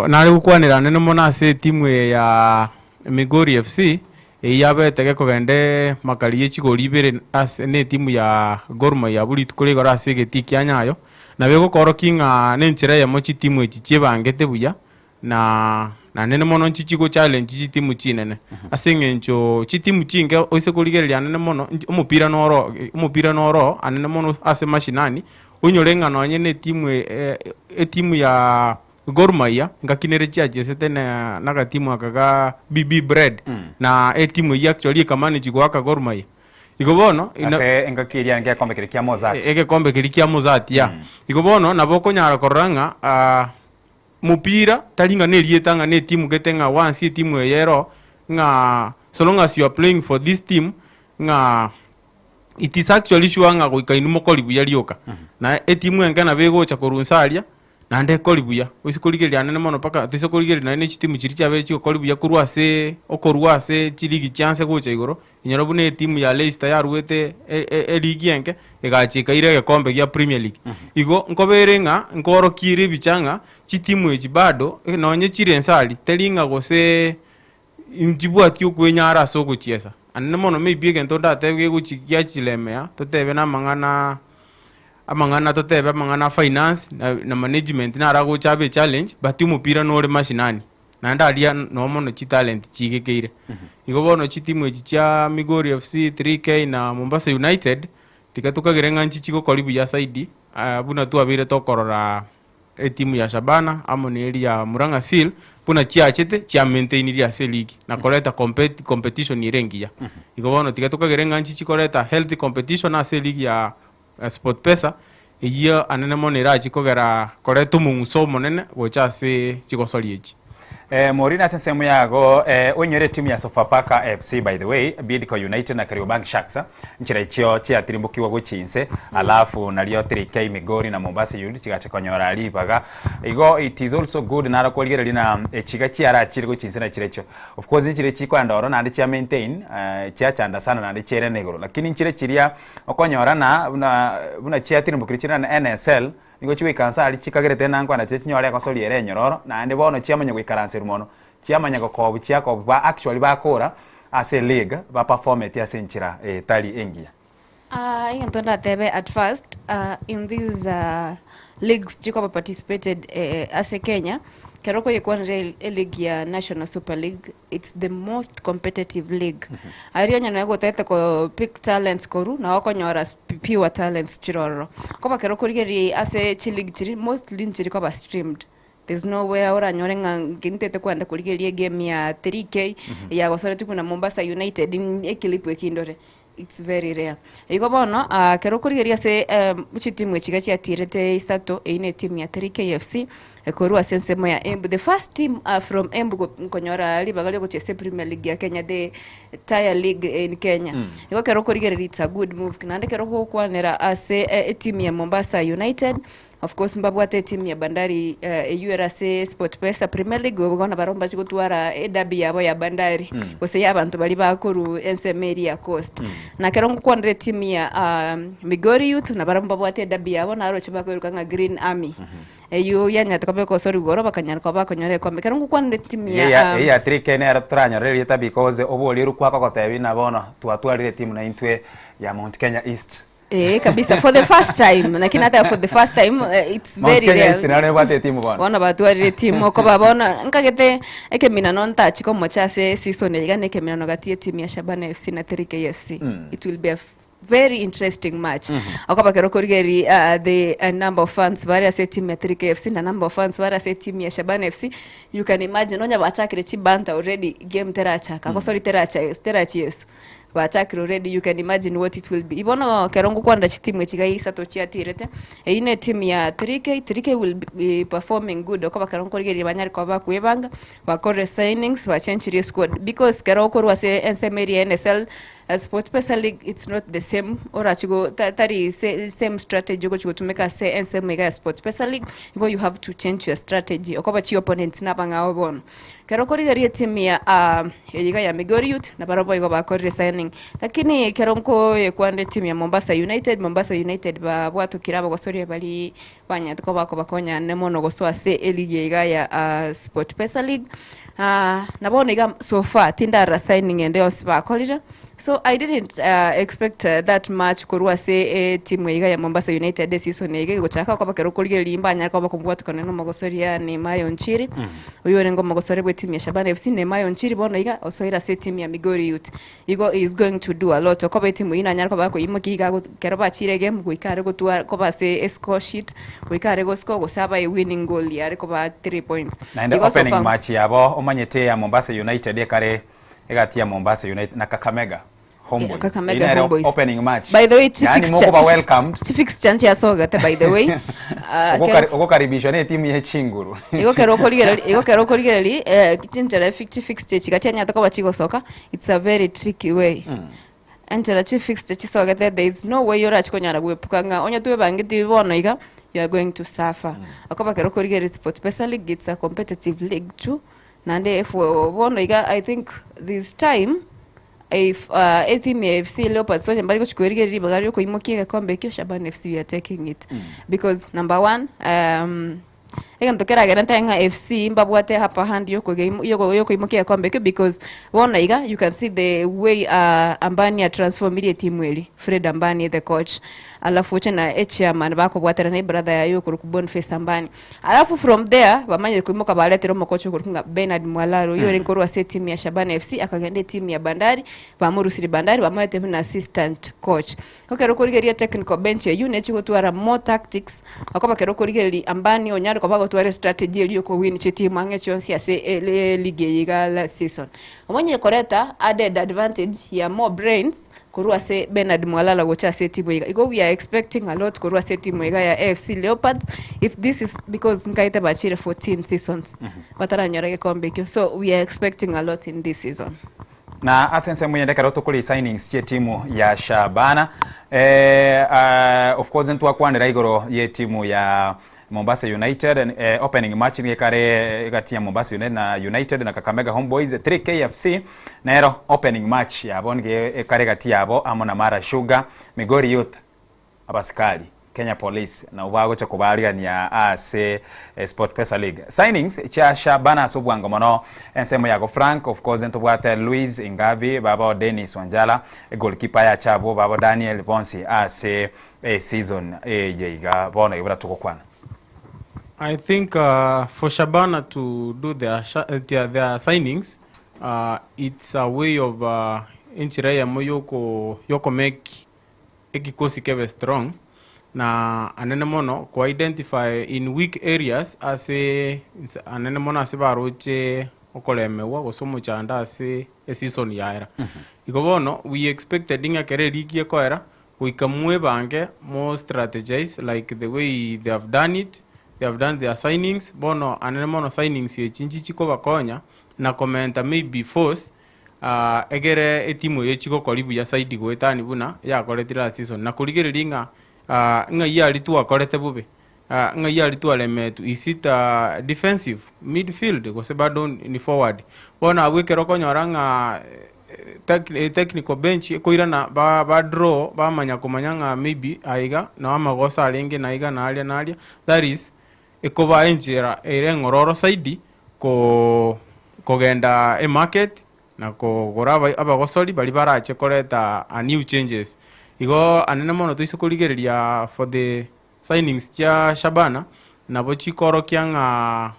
Nare gokwanera nene mono ase etimu eye ya Migori FC, eyio yabete gekogenda emakari ye chigori ibere ase na etimu ya Gor Mahia abwo rituko rigoro ase egetii kia Nyayo. Nabo egokorokia ng'a nenchera eyemo chitimu echi chiebangete buya, na. Naende mono nchichi go challenge chitimu chinene ase eng'encho chitimu chinke oise korigereria anene mono nchi omopira noro omopira noro anene mono ase mashinani, onyore ng'a nonye na etimu etimu ya Gor Mahia ngaki nere chiachesete na na agatimu aka ga BB Bread na etimu eyio actually ekamanage goaka Gor Mahia. Igo bono ina- Ase engaki eria egekombe keria kia Mozart. Egekombe keria kia Mozart ya. Igo bono nabo okonyara korora ng'a ah, mopira tari ng'a nerieta ng'a netimu gete ng'a once etimu eye ero ng'a so long as you are playing for this team ng'a it is actually sure ng'a goika inwe mokori buya rioka. Na etimu enke nabo egocha korwa inse aria Naende ekori buya, oise korigereria anene mono mpaka toise korigereria naende ne chitimu chiria chiabeire chigokori buya korwa ase okorwa ase chiligi chia nse gocha igoro, inyora buna etimu ya Leicester yaruete eligi enke, egacha ekaira egekombe gia Premier League. Igo nkobere ng'a nkoorokiere ebicha ng'a chitimu echi bado nonye chire nse aria, teri ng'a gose nchibwati okwenyara ase ogochiesa. Anene mono maybe egento ndatebe gegochi giachilemea, totebe na amang'ana amang'ana totebe amang'ana a finance na na management naro agocha abe echallenge, but omopira nore mashinani, naende aria noo mono chitalent chigekeire. Igo bono chitimu echi chia Migori FC, 3K na Mombasa United, tiga tokagere ng'a nchichi gokori buya zaidi, buna twabeire tokorora Etimu ya Shabana amo na eria ya Murang'a Seal buna chiachete chiamaintainirie ase eligi na koreta competition ere engiya. Igo bono tiga tokagere ng'a nchichi koreta healthy competition ase eligi ya SportPesa eyio anene mono erachi kogera koreta omong'uso omonene gocha ase chigosori echi. Maureen ase ensemo yago oinyore etimu ya Sofapaka FC by the way, Bidco United na Kariobangi Sharks nchire echio chiatirimbokigwa gochia inse alafu nario 3K Migori na Mombasa United chigacha konyora ribaga igo it is also good naro korigereria na echiga chiarachire gochia inse na chirecho of course nchire chikoenda ororo naende chia maintain chiachanda sana naende chiairana igoro lakini nchire chiria okonyora na buna buna chiatirimbokire chire na NSL Nigo chigoikaransa aria chikagerete nankwana chiria chinyore egosori ere enyororo, naende bono chiamanya goikaranserwa mono, chiamanya gokobwa chiakobwa ba actually bakora ase eleague ba performeti ase enchera etari engiya. Egento ndatebe at first in these leagues chikoba participated ase Kenya, ekero okoyekwanera eleague ya National Super League, it's the most competitive league. Aria onye noe gotagete ko pick talents korwa, nabo okonyora pure talents chire ororo. Koba ekero okorigereria ase chileague chiria, mostly nchiri koba streamed. There's no where oranyore ng'a nintagete kogenda korigereria egame ya 3K yagosoretie buna Mombasa United, eclip eke ndore. It's very rare. Igo bono ekero okorigereria ase chitimu echi iga chiatirete isato, eyio ne etimu ya 3K FC ekorwa ase ensemo ya Embu. The first team from Embu konyora ribaga ria ogochia ase Premier League ya Kenya, the tire league in Kenya. Igo ekero okorigereria it's a good move. Naende ekero ogokwanera ase etimu ya Mombasa United, Of course mbabwate etimu ya Bandari eyio ere ase SportPesa Premier League bono barabwo mbache gotwara ederby yabo ya Bandari gose ya abanto baria bakorwa ensemo eria ya Coast. Na ekero ngokwanera etimu ya Migori Youth nabarabwo mbabwate ederby yabo naroche bakoiroka ng'a Green Army eyio yanyarete koba egosori igoro bakanyara koba bakonyora egekombe. Ekero ngokwanera etimu ya Eye ya 3K nero toranyore erieta because oboria orokwa akogotebia buna bono twatwarire etimu naintwe ya Mount Kenya East. Eh, kabisa for the first time lakini hata for the first time it's Mount very Kenya rare East naro ebwate etimu bono. bono batwarire etimu okoba bono nkagete ekeminano ntachi komocha ase season eye iga na ekeminano gati ya etimu ya Shabana FC na 3K FC it will be a very interesting match okoba ekero okorigereria the number of fans bare ase etimu ya 3K FC na number of fans bare ase etimu ya Shabana FC you can imagine onye bachakire chibanta already game terachaka gose teracha terachiesu Bachakire already you can imagine what it will be. Bono ekero ngokwanera chitimu echi iga isato chiatirete, eyio ne etimu ya 3K, 3K will be performing good okoba ekero nkorigereria banyare koba bakwebanga, bakorire signings, bachenchirie esquad because ekero okorwa ase ensemo eria ya NSL, SportPesa league it's not the same orachi go tari same strategy ogochi gotumeka ase ensemo iga ya SportPesa league, igo you have to change your strategy okoba chi opponents nabang'ao bono. Ekero okorigereria etimu ya eye iga ya Migori Youth, nabarabwo igo bakorire signing. Lakini ekero nkoyekwanera etimu ya Mombasa United, Mombasa United babwatokire abagosoria baria banyarete koba bakobakonya ane mono gosoa ase eligi eye iga ya SportPesa League. Na bono iga so far tindarora signing ende yonsi bakorire. So I didn't uh, expect uh, that much korwa ase etimu iga ya Mombasa United eseason iga egochaka okoba kero okorigereria mbanyare koba bakobwatekana na omogosoria Nehemiah Onchiri oyo orenge omogosori bwe etimu ya Shabana FC. Nehemiah Onchiri bono iga osoire ase etimu ya Migori Youth. Igo he is going to do a lot okoba etimu eyio nanyare koba akoimokia iga kero bachire egame goika are gotwara koba ase escore sheet goika are goscore gose abae winning goal yare kobaa 3 points. Naende Igo so opening far match yabo omanyete ya Mombasa United ekare egati ya Mombasa United na Kakamega Homeboyz. Kakamega Eyio nere Homeboyz. opening match. By the way, chi Yaani fixture- mokoba chi fix- welcomed. chi fixture nchiasogete by the way. Ah, kero- Ogokaribishwa na etimu ye chinguru. Igo kero okorigereria igo kero okorigereria eh, chinchera fi- chifixture chiga chianyarete koba chigosoka, it's a very tricky way. Enchera chifixture chisogete there is no way orache konyara goepuka ng'a onye twebangeti bono iga, you are going to suffer. Okoba kero okorigereria Sportpesa league it's a competitive league too, naende if bono iga I think this time if etimu ya AFC Leopards onye mbari gochi kwerigereria ribaga ria okoimokia egekombe ekio, Shabana FC we are taking it. Because number one, egento keragere ntae ng'a AFC mbabwate upper hand yokogeimo yoko yokoimokia egekombe ekio because bono iga you can see the way Ambani atransformirie etimu eria, Fred Ambani the coach, alafu oche na echairman bakobwaterana ebrother yaye okorokwa Boniface Ambani. Alafu from there bamanyire koimoka baretire omokocha okorokwa ng'a Bernard Mwalaro oyio orenge korwa ase etimu ya Shabana FC akagenda etimu ya Bandari bamorusirie Bandari bamoete buna assistant coach. Ekero okorigereria technical bench eyio nechi gotwara more tactics okoba ekero okorigereria Ambani onyare koba agotwara estrategy eria yokowin chitimu ang'e chionsi ase eligi eye iga last season. Omanyire koreta added advantage ya more brains korwa ase Bernard Mwalala gocha ase etimu iga. Igo we are expecting a lot korwa ase etimu iga ya AFC Leopards if this is because nkaete bachire 14 seasons bataranyora gekombe ekio so we are expecting a lot in this season. Na ase ensemo eyende ekero tokore signings chi'etimu ya Shabana eh, ah, of course ntwakwanera igoro y'etimu ya Mombasa United eh, opening match nigo ekare egati ya Mombasa United na United na Kakamega Homeboyz 3KFC nero opening match yabo nigo ekare egati yabo amo na Mara Sugar Migori Youth Abasikari, Kenya Police nabwo bagocha kobaarigania ase SportPesa League. Signings chia Shabana ase obwango mono ensemo yago Frank, of course ntobwate Luis Ingavi, babo Dennis Wanjala, goalkeeper yacha abwo babo Daniel bonsi ase eseason eye iga bono iga buna togokwana. I think uh, for Shabana to do their, their, their signings uh, it's a way of uh, enchera eyemo yoko yoko make ekikosi kebe strong na anene mono ko identify in weak areas ase anene mono ase baroche okoremewa gose omochando ase eseason yaera. Igo bono we expected ng'a ekero eligi ekoera goika mwebange mo strategize like the way they have done it, they have done their signings, bono anene mono signings echi nchichi kobakonya na komenta maybe force Egere etimu eye chigokori buya saidi goetania buna yakoreti last season na korigereria ng'a ng'ai aria twakorete bobe, ng'ai aria twaremetwe, is it defensive, midfield gose bado ni forward. Bono abwo ekero okonyora ng'a technical bench ekoirana ba ba draw bamanya komanya ng'a maybe aiga noo amagoso arenge na aiga na aria na aria, that is Ekobaa enchera ere eng'ororo saidi ko kogenda emarket na kogora abagosori baria barache koreta a new changes. Igo anene mono toise korigereria for the signings chia Shabana nabo chikorokia ng'a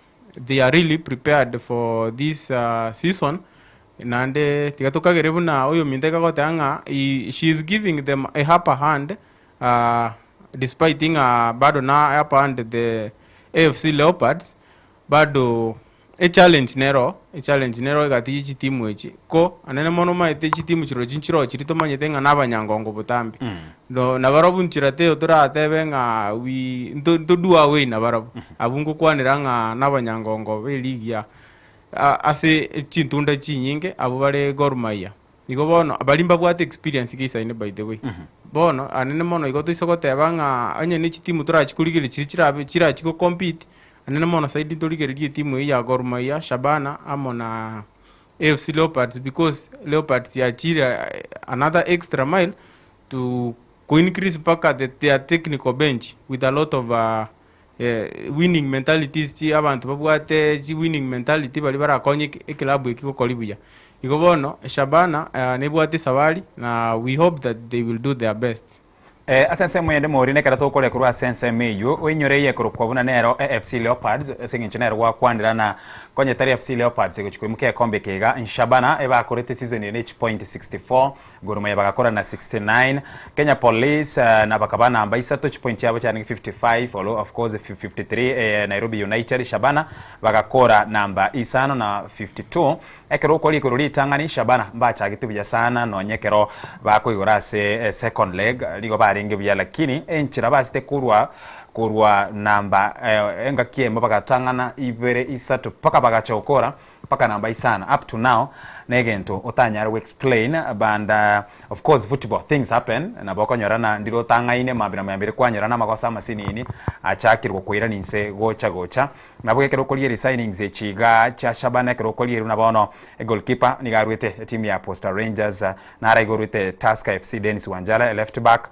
they are really prepared for this season naende tiga tokagere buna oyominto iga agoteba ng'a she is giving them a upper hand Despite ng'a bado na upper hand the AFC Leopards, bado echallenge nero, echallenge nero egati ye chitimu echi, ko anene mono omanyete chitimu chirochio nchiroo chiria tomanyete ng'a na abanyangongo botambe. No nabarobwo nchera teiyo toratebe ng'a we nto ntodu away nabarobwo. Abwo ngokwanera ng'a na abanyangongo ba eligi ya ase chintunda chinyinge abwo bare Gor Mahia. Igo bono, baria mbabwate experience geisaine by the way. Bono, anene mono igo toise goteba ng'a onye ne chitimu torachi korigereria chiria chirabe chirachi go compete, anene mono saidi ntorigererie etimu eyio ya Gor Mahia, Shabana amo na AFC Leopards because Leopards yachire another extra mile to ko increase mpaka the their technical bench with a lot of winning mentalities chi abanto babwate chi winning mentality baria barakonye eclub eki gokori buya. Igo bono Shabana nebwate esabari na we hope that they will do their best. Ase ensemo eyende morine ekero tokoria korwa ase ensemo eyio, oinyore eye ekorokwa buna nero AFC Leopards, ase eng'encho nero gwakwanera na konya etari FC Leopards egochia koimokia egekombe eke iga, Shabana ebakorete season eye ne chipoint 64, Gor Mahia bagakora na 69, Kenya Police na bakaba namba isato chipoint chiabo chiarenge 55, although of course 53 Nairobi United, Shabana bagakora namba isano na 52. Ekero okwa rigoro ritang'ani Shabana mbachagete buya sana nonye ekero bakoigora ase second leg nigo barenge buya lakini enchera bachete korwa korwa namba engaki eyemo bagatang'ana ibere isato mpaka bagacha gokora mpaka namba isano up to now negento otanyare go explain but of course football things happen nabo okonyora na ndire otang'aine mambia na mambia kwanyora na amagoso amasinini achakire gokoirania inse gocha gocha Nabo ekero okoria signings echi iga chia Shabana ekero okoria buna bono egoalkeeper nigo arwete etimu ya Posta Rangers nara igo orwete Tusker FC Dennis Wanjala left back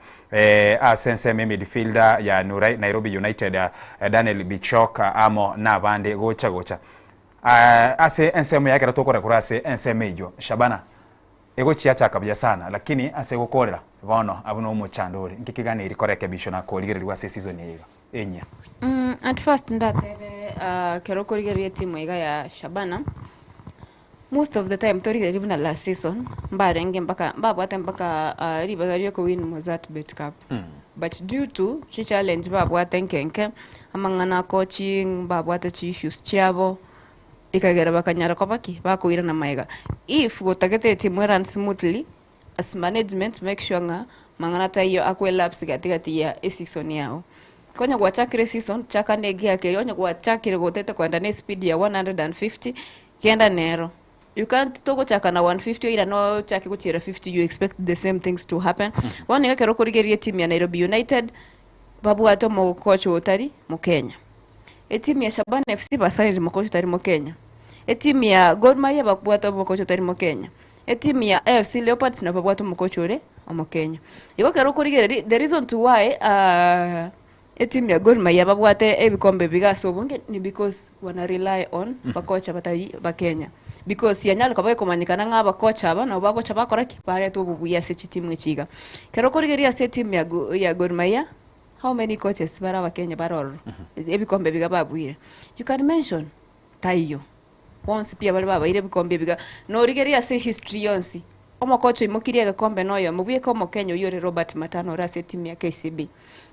ase ensemo emidfielder ya Nairobi United Daniel Bichok amo nabande gocha gocha ase ensemo ya ekero tokora korwa ase ensemo eyio Shabana egochiachaka buya sana lakini ase gokorera bono abwo nomochando ore nki keganeiri korekebishwa na korigereriwa ase eseason eye iga. enyia. At first ndatebe ekero okorigereria etimu iga ya Shabana, most of the time torigereria buna last season, mbarenge mpaka mbabwate mpaka ribaga ria okowin Mozzart Bet Cup. But due to chichallenge babwate nke nke, amang'ana a coaching, mbabwate chi issues chiabo, ekagera bakanyara koba ki? Bakoirana magega. If gotagete etimu erun smoothly, As management make sure ng'a mang'ana taiyo akoelapse gati gati ya eseason yao. Konya gwachakire eseason, chaka ne egear keria onye gwachakire gotete koenda ne espeed ya 150, genda nero. You can't togochaka na 150 oirane ochake gochiera 50 you expect the same things to happen. Bono iga ekero okorigereria etimu ya Nairobi United, babwate omokocha otari mokenya. Etimu ya Shabana FC basainire mokocha otari mokenya. Etimu ya Gor Mahia babwate omokocha otari mokenya. Etimu ya AFC Leopards nabo babwate omokocha ore Omokenya. Igo ekero okorigereria the reason to why etimu ya Gor Mahia babwate ebikombe biga ase obonge ni because wana rely on bakocha batari bakenya. Because yanyare koba ekomanyekana ng'a abakocha aba nabo bagocha bakora ki? Bareta obobuya ase chitimu echi iga. Ekero okorigereria ase etimu ya Go- ya Gor Mahia, how many coaches bare abakenya bare ororo? Ebikombe biga babuire. You can mention, taiyo. Bonsi pi abaria babaire ebikombe ebiga, norigererie ase ehistory yonsi, omokocha oimokirie egekombe noyomo bweka omokenya oyio ore Robert Matano ore ase etimu ya KCB.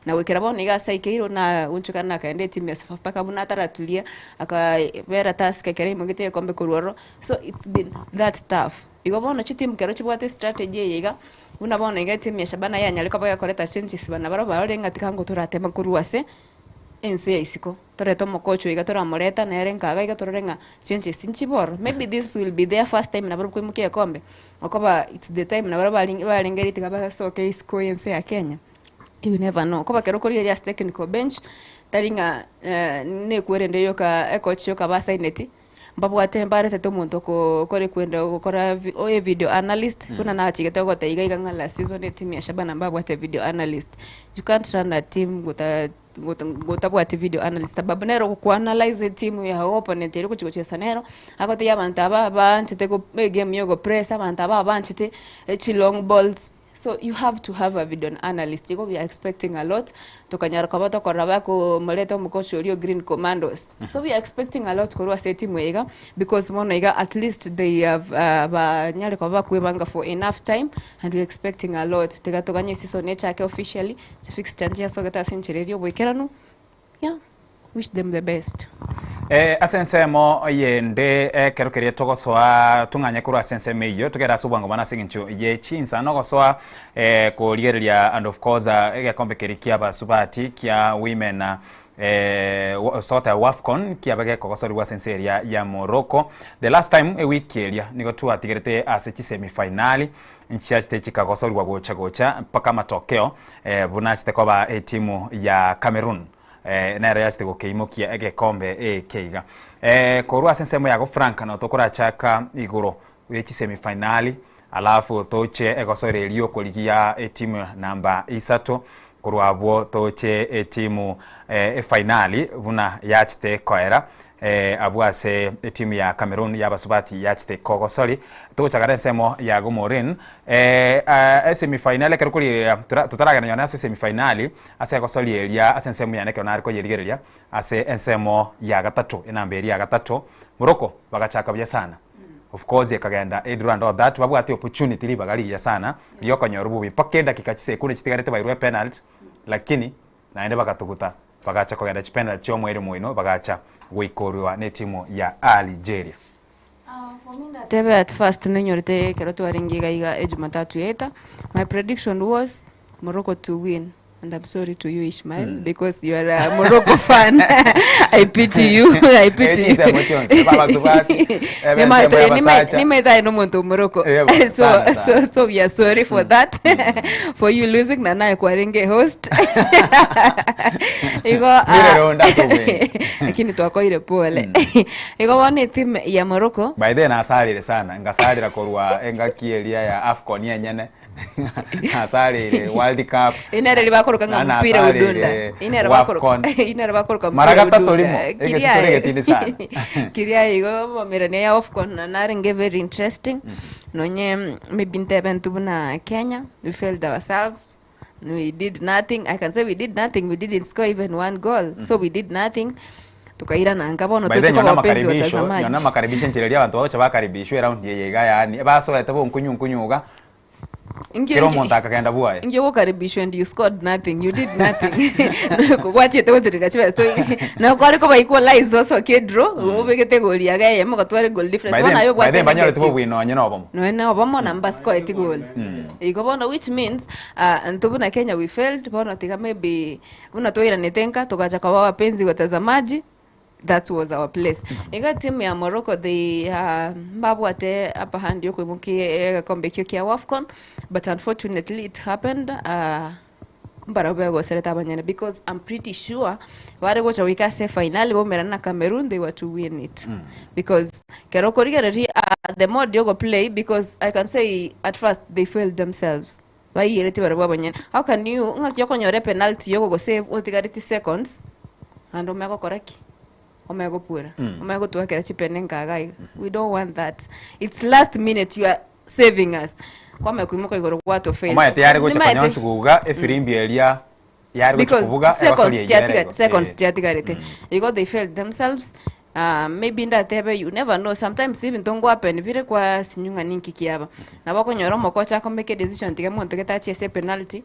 Na goikera bono iga ase aikeirwe na goonchoka nakaenda etimu ya Sofapaka buna ataraturia, akabera Tusker ekero aimogete egekombe korwa ororo, so it's been that tough. Igo bono chitimu ekero chibwate estrategy eye iga, buna bono iga etimu ya Shabana yanyare koba gekoreta changes bana barabwo barore ng'a tiga ngotoratema korwa ase ense ya isiko. Torete omokocha oiga toramoreta nere nkaga iga torore ng'a changes nchibe ororo. Maybe this will be their first time nabarabwo koimokia egekombe, okoba it's the time nabarabwo barenge barengeretie tiga basoke isiko y'ense ya Kenya, you never know. Okoba ekero okorigereria ase technical bench, tari ng'a nekwerende yoka ecoach yoka basaineti, mbabwate mbaretete omonto oko okore kwenda gokora vi oye video analyst, buna nachigete goteba iga iga ng'a last season etimu ya Shabana mbabwate video analyst. You can't run a team gota gotabwati video analyst sababu nere ogokoanalyze etimu yago opponent eria ogochi gochesa nero, agotebia abanto aba baanchete go egame ya ogopress, abanto aba baanchete chilong balls, so you have to have a video analyst igo we are expecting a lot, tokanyara koba tokorora bakomoreta omokocha oria o green commandos, so we are expecting a lot korwa ase etimu eye iga, because bono iga at least they have banyare koba bakwebanga for enough time and we are expecting a lot, tiga toganye eseason echake officially. Chifixture nchiasogete ase enchera eria oboikeranu, yeah, wish them the best. Ase ensemo yende ekero keria togosoa tong'anye korwa ase ensemo eyio togere ase obwango bono ase eng'encho ye chinsa nogosoa korigereria and of course egekombe keria kia abasubati kia women togoteba Wafcon kiabe gekogosorigwa ase ense eria ya Morocco. The last time ewiki eria nigo twatigerete ase chisemi finali Nchiachete chikagosorigwa gocha gocha mpaka amatokeo buna achete koba etimu ya Cameroon nero yachete gokeimokia egekombe eke iga. Korwa ase ensemo yago Frank nabo tokorachaka igoro ye chisemifinali alafu toche egosori eria okorigia etimu namba isato korwa abwo toche etimu efainali buna yachete koera. Abwo ase etimu ya Cameroon y'abasubati yachete kogosori. Togochakera ensemo ya Gomorin esemi-finali ekero korigereria totaragenda nonye ase esemi-finali ase egosori eria ase ensemo yane ekero nare koyerigereria ase ensemo ya gatato enamba eria ya gatato Morocco bagachaka buya sana of course ekagenda edraw and all that babwate opportunity ribaga rigiya sana riokonyora obobe mpaka edakika chisekunde chitigarete bairwe epenalty lakini Naende bagatuguta, bagacha kogenda chipenalty chi'omoerio moino, bagacha goikorwa netimu ya Algeria. Ndatebe at first ninyorete ekero twarenge iga iga ejumatatu yaeta, my prediction was Morocco to win and I'm sorry to you Ishmael because you are a Morocco fan I pity you I pity you Echisemo chionsi, ebe abasubati, ebe ensemo ya abasacha. Nimaete aye nomonto o Morocco Eh, bo, so, sana, so, sana. so we are sorry for that for you losing na naye kwarenge host igo ah, Nire ronda ase obwenge. lakini twakoire pole igo bono etimu ya Morocco By the way nasarire sana ngasarira korwa engaki eria ya Afcon enyene nasarire World Cup inere ribakoroka ng'a na mpira nasarire udunda inere Wafcon. bakoroka inere bakoroka Mara mpira gatato udunda rimo, egesusuro egetindi sana. kiria igo bomerania ya Afcon na narenge very interesting nonye maybe ntebe ntu buna Kenya we failed ourselves we did nothing I can say we did nothing we didn't score even one goal so we did nothing tukairana nka bono By the way, tochika nyona wapenzi makaribisho watazamaji nyona makaribisho enchera abanto bagocha bakaribishwa eround eye iga yaani basoete bonkunyu nkunyuga Ingi- kera ingi- omonto akagenda bwaye ingi gukaribishwa and you scored nothing you did nothing gwachete gutirika chibe so na kwari ko equalize also ke draw ubigete goal ya gaye mo gatware goal difference By bona then- yo by then bwate banyorete negative bobwino onye nobomo no ene obomo na mba score eti goal igo bono which means ntubuna Kenya we failed bono tiga maybe buna twiranete nka tugacha kwa wapenzi watazamaji that was our place iga timu ya Morocco they mbabwate upper hand yo kwimukia gikombe kio kia Wafcon but unfortunately it happened mbarabwo begoserete abanyene because I'm pretty sure bare gocha goika ase final bomerana na Cameroon they were to win it because kero korigereria the more Diogo play because I can say at first they failed themselves baiyereti barabwo abanyene how can you ng'aki okonyora penalty yogogosave otigareti seconds and omegokora ki omegopura omegotwakera chipene nkaga iga we don't want that it's last minute you are saving us kwamekuimoka igoro gwatofail omaete yare gocha Nimaete- konyonsi kuga efirimbi eria yare gocha because kubuga seconds egosori eyere chiatiga igo. seconds Eh. chiatigarete igo they failed themselves maybe ndatebe you never know sometimes even tongwapen bire kwa sinyung'a ninki kiaba nabo okonyora omokocha akomake decision tiga monto getachiese penalty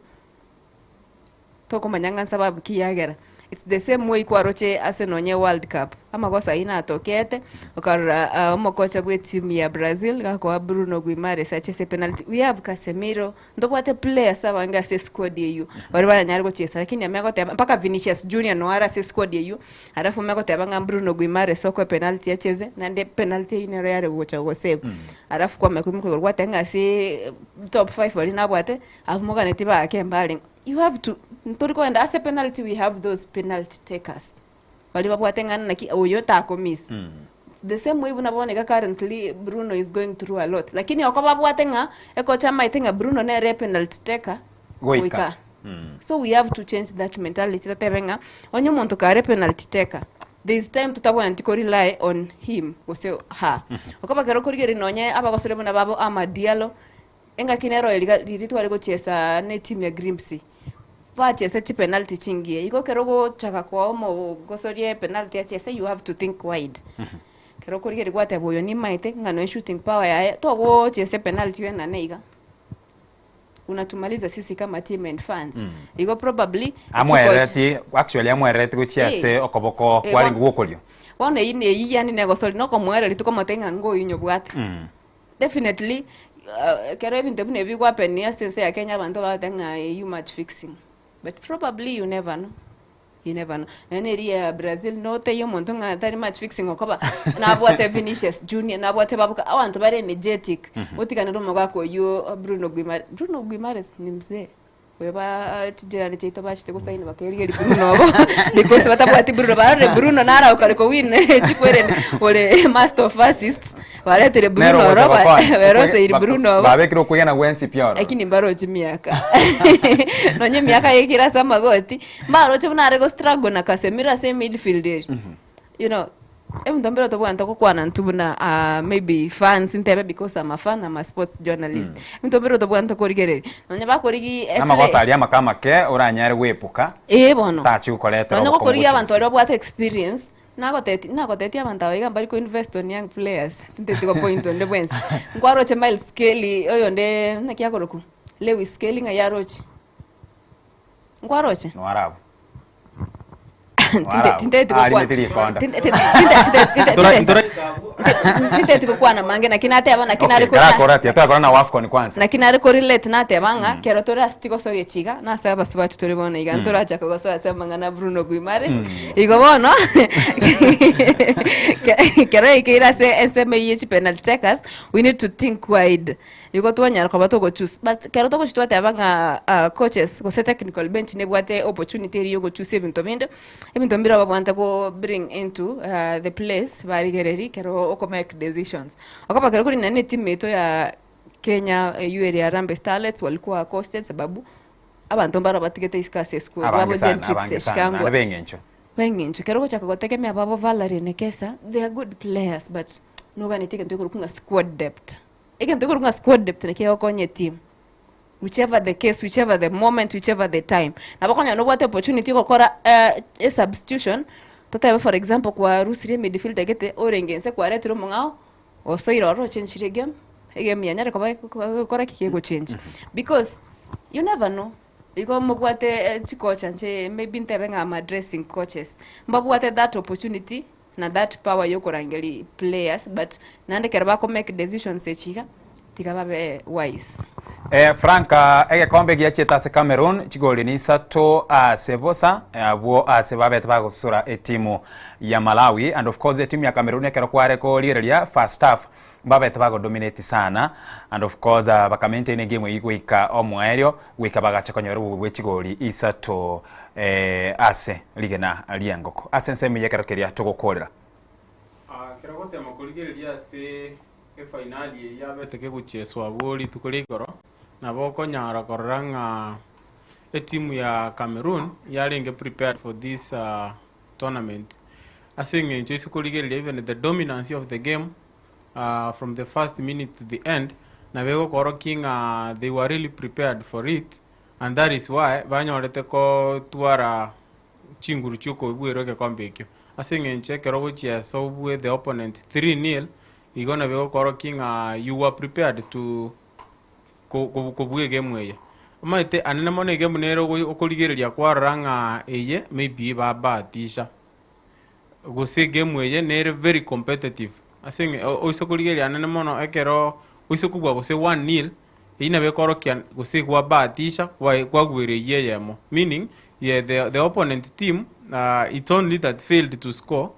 tokomanya ng'a sababu ki yagera it's the same way kwaroche ase nonye world cup amagosa ayi natokete okarora omokocha bwa etimu ya brazil gakoa bruno guimares achese penalty we have casemiro ntobwate players abange ase squad eyo bari baranyare gochesa lakini amegoteba mpaka vinicius junior noara ase squad eyo alafu megoteba ng'a bruno guimares okwe penalty acheze nande penalty eyi nero yare gocha gosave alafu kwamekuimukigoro gwate ng'a ase top 5 bari nabwate abu moganeti bake mbare you have to ntori koenda ase penalty we have those penalty takers bari babwate ng'ana naki oyo takomiss the same way buna boneka currently Bruno is going through a lot lakini oko babwate ng'a ekocha maite ng'a Bruno nere penalty taker Goika. so we have to change that mentality totebe ng'a onye omonto kare penalty taker there is time totabwaneti ko rely on him gose her okobakera okorigereria nonye abagosore buna babo amadialo engaki nero eriga riri tware gochiesa na etimu ya Grimsey bachiese chipenalty chingiya igo kero ogochaka kwa omogosoria penalty achiese you have to think wide kero okorigereria gwateba oyo nimaete ng'a noe shooting power yaye togochiesa penalty oenane iga unatumaliza sisi kama team and fans igo probably amwereti actually amwereti gochia ase Eh. okoboko Eh, kwaringi gwokorio bono eyi neyi yani negosori nokomwereri tukomote ng'a ngoyo nyobwate definitely kero ebinto buna ebi gwapenia ase ense ya Kenya abanto bagoteba ng'a you match fixing but probably you never know you never know naende eria ya Brazil noteiyo omonto ng'a tari match fixing okoba nabwate Vinicius Junior nabwate babuka abanto bare energetic otiganere omogaka oywo Bruno Guimaraes Bruno Guimaraes ni mzee oyo ba chijirani chiaito bachete gosaini bakerigeria Bruno obo because batabwati Bruno barore Bruno narauka kowin chikwerende ore master of assists baretere Bruno oro beroseiri Bruno obo babekire okwegena gwensi pi oro lakini mbaroche miaka nonye miaka yekira ase amagoti mbaroche buna are gostruggle na Casemiro ase midfield eri you know Ebinto mbire tobwenerete gokwana intwe buna maybe fans ntebe because I'm a fan, I'm a sports journalist. Ebinto mbire tobwenerete korigereria. Nonye bakorigi Na amagoso aria amake amake oranyare goepuka, Ee bono. tachi gokoretera Nonye obokong'u gokorigia gochia abanto bosio. baria babwate experience, nagoteti nagotetie abanto aba iga mbari ko invest on young players, tinteti go point onde bwensi. Nkwaroche Miles Kelly oyonde naki akorokwa? Lewis Kelly ng'ai aroche? Nkwaroche? Noarabwo. Tinteti gokwana. Tinteti gokwana mange naki nateba naki nare Okay, karakora ati twakora na Wafcon kwanza. Naki nare korelate nateba ng'a kero tore ase chigosoria echi iga nase abasubati tore bono iga ntorachaka gosoa ase amang'ana a Bruno Guimaraes. Igo bono kero yaikeire ase ensemo eyio ye chipenalty takers we need to think wide. Igo twanyara koba togo choose but kero togochi twateba ng'a coaches gose technical bench nebwate opportunity eria yogo choose ebinto binde, ebinto mbire babwate go bring into the place barigereria ekero oko make decisions. Okoba kero kore nonye na etimu yaito ya Kenya eywo ere Harambee Starlets walikuwa costed sababu abanto mbaro batigete isiko ase eschool Abange babo sana, Gentrix abange sana, Eshikangwa. naende b'eng'encho. B'eng'encho. Ekero ogochaka gotegemea babo Valerie Nekesa, they are good players but noganeti egento ekorokwa ng'a squad depth. Egento ekorokwa ng'a squad depth nakio kegokonya etimu, whichever the case, whichever the moment, whichever the time. Nabo okonyora nobwate opportunity yogokora esubstitution, totebe for example kwarusirie emidfielder gete orenge inse kwaretire omong'ao, osoire ororo ochenchirie egame, egame yanyare koba egokora ki? Gegochenji. Because you never know, igo mobwate chikocha inche maybe ntebe ng'a am addressing coaches, mbabwate that opportunity na that power yokorangeria players but naende ekero bako make decisions echi iga tiga babe wise. Eh, Frank, egekombe giachiete ase Cameroon chigoli ni isato ase bosa abwo ase babete bagosura etimu ya Malawi and of course etimu ya Cameroon ekero kware korigereria first half mbabete bagodominate sana and of course baka maintain egame eyio goika omoerio goika bagacha konyora obobe bwe chigoli isato eh, ase rigena ri'engoko ase ensemo eyio ekero keria togokorera. Ekero gotema korigereria ase efainali eyio yabete kegocheswa abwo rituko ria igoro, nabo okonyara korora ng'a etimu ya Cameroon yarenge prepared for this tournament ase eng'encho ase korigereria even the dominance of the game from the first minute to the end nabo egokorokia ng'a they were really prepared for it and that is why banyorete kotwara chinguru chiokobuerwa egekombe ekio. Ase eng'encho ekero ogochiesa obue the opponent 3-nil, igo nabo egokorokia ng'a you were prepared to kobua egemu eye. Omanyete anene mono egemu nere okorigereria kwarora ng'a eye maybe babahatisha, gose egemu eye nere very competitive ase eng'e oise korigereria anene mono ekero oise kobua gose one nil, eyio nabo ekorokia gose gwabahatisha kwaguera eyio eyemo meaning ye the opponent team it's only that failed to score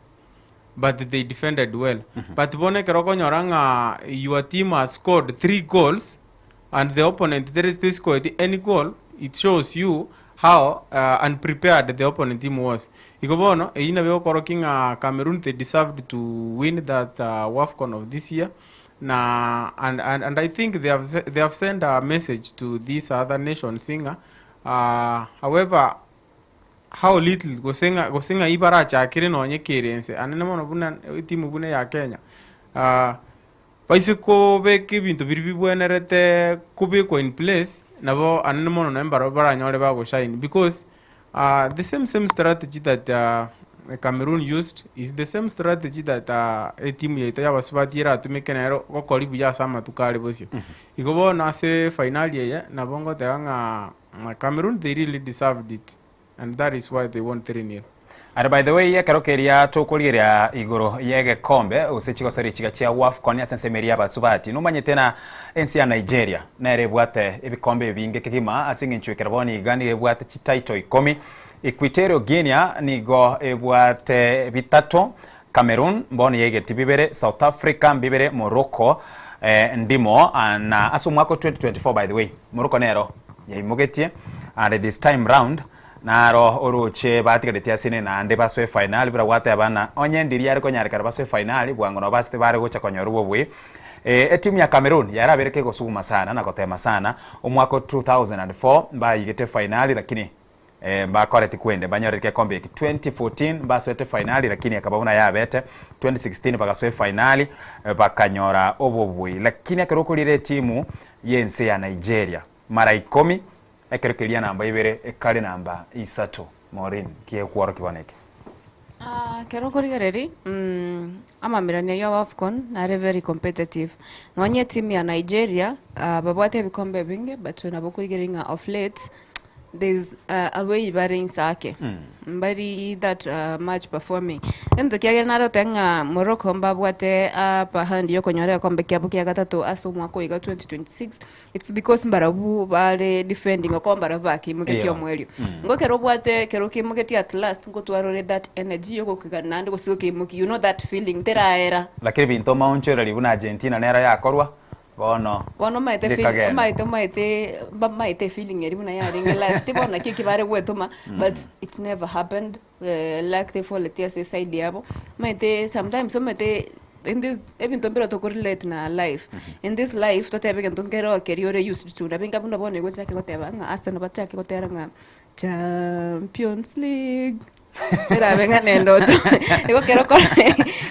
but they defended well. But bono ekero okonyora ng'a your team has scored three goals and the opponent there is scored any goal, it shows you how unprepared the opponent team was. Igo bono eyio nabo egokorokia ng'a Cameroon they deserved to win that WAFCON of this year na and, and, and I think they have, they have sent a message to these other nations ng'a however how little gose ng'a gose ng'ai barachakere nonye kere ense anene mono buna etimu buna eya Kenya ah, baise kobeka ebinto biria bibwenerete kobekwa in place nabo anene mono naende barabwo baranyore bagoshine because ah, the same same strategy that Cameroon used is the same strategy that etimu yaito y'abasubati eratumeke nero gokori buya ase amatuko are bosio. Igo bono ase finali eye nabo ngoteba ng'a Cameroon they really deserved it and that is why they won 3-nil. And by the way ekero keria tokorigereria igoro y'egekombe gose chigosori chiga chia Wafcon ase ensemo eria y'abasubati nomanyete na ense ya Nigeria nere ebwate ebikombe ebinge kegima ase eng'encho ekero bono iga nigo ebwate chititle ikomi Equatorial Guinea nigo ebwate bitato Cameroon bono yaigeti bibere South Africa mbibere Morocco ndimo na ase omwaka o 2024 by the way Morocco nero yaimogetie and this time round naro oroche batigaretie asene naende basoe finali buna gwateba ng'a onye ndiria are konyarekana basoe finali bwango nabo basete bare gocha konyora obobui. Etimu ya Cameroon yarabere kegosuguma sana na gotema sana omwaka o 2004 mbaigete finali lakini. Mbakoreti kwende mbanyorete gekombe eki 2014 mbasoete finali lakini ekaba buna yabete 2016 bagasoa efinali bakanyora obobui lakini ekero okorire etimu y'ense ya Nigeria mara ikomi ekero keria namba ibere ekare namba isato Maureen ki ekworokia bono eke? Ekero okorigereria amamerani ayio a Afcon nare very competitive nonye etimu ya Nigeria babwate ebikombe ebinge but nabo okorigereria ng'a of late There's a way bare inse ake mbari that much performing egento kiagera nare goteba ng'a Morocco mbabwate upper hand ya okonyora egekombe kiabo kia gatato ase omwaka oyo iga 2026 it's because mbarabwo bare defending okoba mbarabwo bakeimoketie Yeah. omoerio. Igo ekero obwate ekero okeimoketie at last nkotwara ore that energy ya ogokigana naende gose gokeimokia you know that feeling teraera. Lakini binto maonchoreria buna Argentina nero yakorwa Bono Bono omanyete feel rikagenda. omanyete omanyete mbamaete efeeling eria buna yarenge last bono naki eki bare gwetoma but it never happened luck tefoleti ase eside yabo, omanyete sometimes omanyete in this ebinto mbire tokorelate na life, in this life totebe egento nkere keria ore used to nabo enga buna bono igo ochake goteba ng'a Arsenal bachake gotera ng'a Champions League. Erabe ng'a nendoto igo kero okora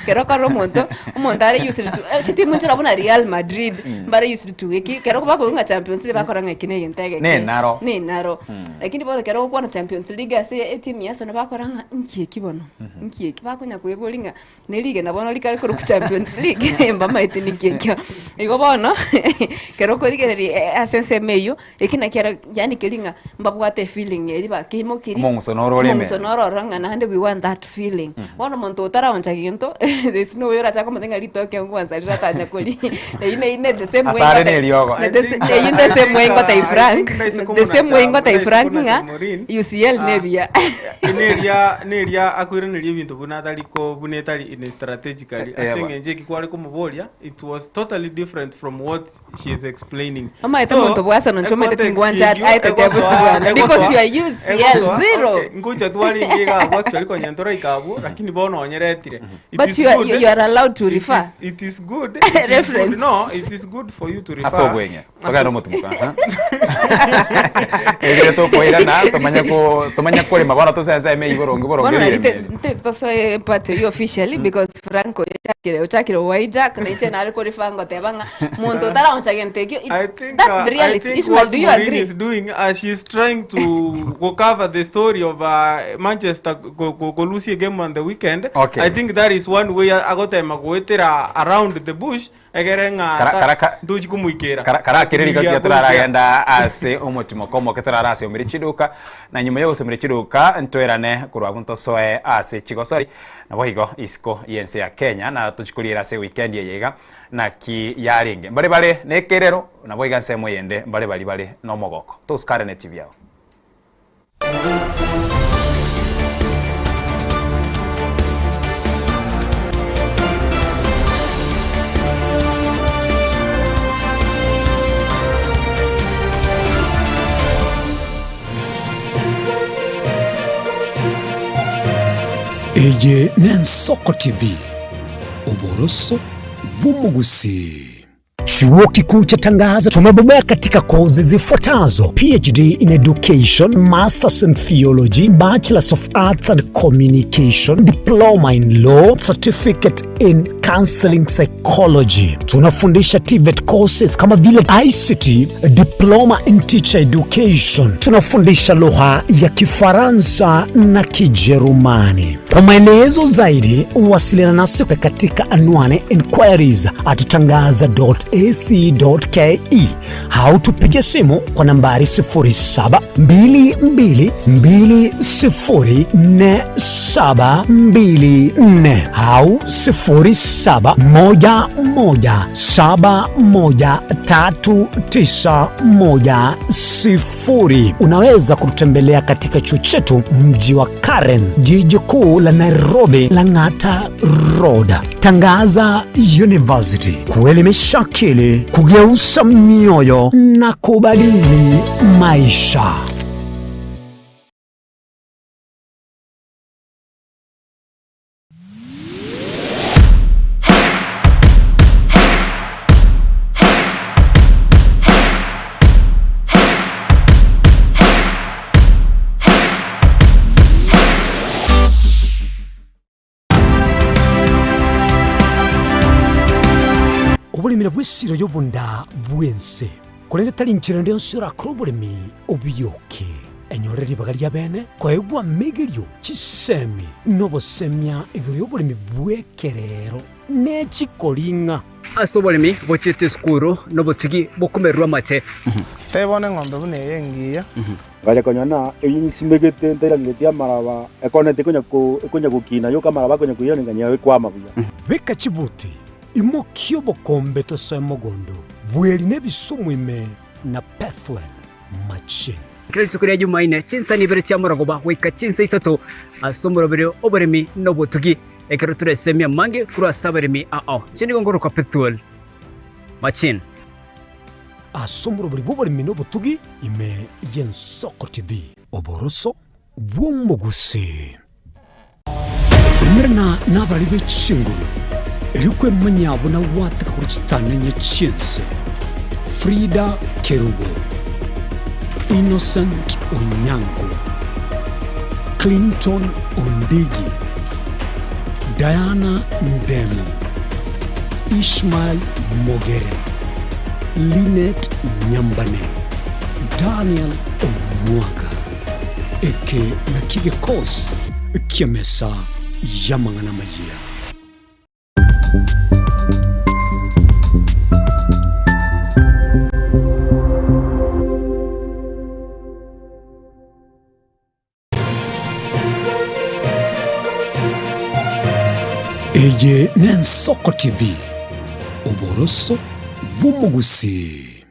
kero okora omonto, omonto are used to chitimu nchire buna Real Madrid, mbare used to eki kero bakoigwa ng'a Champions League bakora ng'a eki na egento egeke. Nenaro. Nenaro. Lakini bono kero ogokwana Champions League ase etimu ya Arsenal bakora ng'a nki eki bono, nki eki, bakonya koeboria ng'a Ne rigena bono rikare korokwa Champions League mbamaeti ninki ekio. Igo bono ekero okorigereria ase ensemo eyio, eki nakio ere yaani keri ng'a mbabwate efeeling eria bakeimokirie, Omong'uso noro ore ime. omong'uso noro ororo ng'a naende we want that feeling. Bono omonto otaraoncha gento there is no way orache komotebia ng'a ritoke nkwansa riratanya koria, eyio ne ne the same way Asare ngote- neriogo. ne the sa- eyio ne the same way ngotebia Frank, the same way ngotebia Frank ng'a UCL nebuya. Neria neria akoiraneria ebinto buna atari ko buna etari in strategically ase Eba. eng'encho eki kware komoboria it was totally different from what she is explaining. Omanyete omonto bwa Arsenal inche omanyete tingwancha aete tebwa sibwana because you are UCL zero. Ngocha twarenge iga abwo actually konya ntoraika abwo lakini bono onyeretire. It But is you are, good. you are allowed to It refer. is, it is good. It is good. Reference. No, it is good for you to refer. Ase obweng'e. Togende omotimoka aha. Erire tokoirana tomanye ko tomanye korema bono tosenseme iboronge boronge Bono nari riremere. te- te- tosoe part eyio officially because Franco ochakire ochakire ohijack na inche nare korefer ngoteba ng'a monto otaraoncha gento ekio it's- I think, that's the I reality. think Ishmael, what do you Maureen agree? is doing, she is trying to go cover the story of Manchester go, go, go lose a game on the weekend. Okay. I think that is one way agotema goetera around the bush Egere ng'a Kara- kara- ka- ntochi komoikera. Kara- karakire Komiria rigakia goikia. toraragenda ase omotimoko omoke torara ase chiduka na nyuma ya ogosomera chiduka ntoerane korwa abwo ntosoe ase chigosori naboigo isiko y'ense ya Kenya na tochi koriera ase weekend eye iga naki yarenge mbare bare na ekerero naboigo ensemo eyende mbare baria bare na omogoko tosikare ne TV yao. Eye n'Ensoko TV, oboroso bw'omogusii. Chuo Kikuu cha Tangaza tumebobea katika kozi zifuatazo: PhD in Education, Masters in Theology, Bachelors of Arts and Communication, Diploma in Law, Certificate in Counseling Psychology. Tunafundisha TVET courses kama vile ICT, Diploma in Teacher Education. Tunafundisha lugha ya Kifaransa na Kijerumani. Kwa maelezo zaidi wasiliana nasi katika anwani inquiries at tangaza.ac.ke au tupige simu kwa nambari 0722204724 au 0711713910. Unaweza kututembelea katika chuo chetu mji wa Karen, jiji kuu la Nairobi, Lang'ata Road. Tangaza University, kuelimisha akili, kugeuza mioyo na kubadili maisha. Oboremi nabwo esiro y'obonda bw'ense, korende tari nchera ende yonsi orakore oboremi obioke. Enyorere ribaga ria bene koegwa amegerio, chisemi, na obosemia igoro y'oboremi bw'ekerero ne chikoring'a. Ase oboremi bochiete esukuru nobotugi bokomererwa amache. Tebia bono eng'ombe buna eye engiya. Ngacha konyora ng'a eyio nsimegete ntairangeretie amaraba, ekonete ekonya ko ekonya gokina yoka amaraba akonya koirana ng'a ekwama buya. Beka chibuti, imokia obokombe tosoe mogondo, bweri nebisumu ime na Pethuel machine. Kera rituko ria Jumaine, chinsa nibere chia morogoba goika chinsa isato ase omoroberio oboremi na obotugi, ekero toresemie amange korwa ase abaremi ao. Inche nigo ngorokwa Pethuel Machine. Ase omoroberi bw'oboremi na obotugi ime y'Ensoko TV. Oboroso bw'omogusii. Umerana nabarari be chinguru, erio kwemanyia buna gwateka korwa chitananya chi'ense. Frida Kerubo, Innocent Onyango, Clinton Ondigi, Diana Ndemo, Ishmael Mogere, Linet Nyambane, Daniel Omwaga. Eke nakio gekosi ki'emesa y'amang'ana amayia. Eye n'Ensoko TV, oboroso bw'omogusii.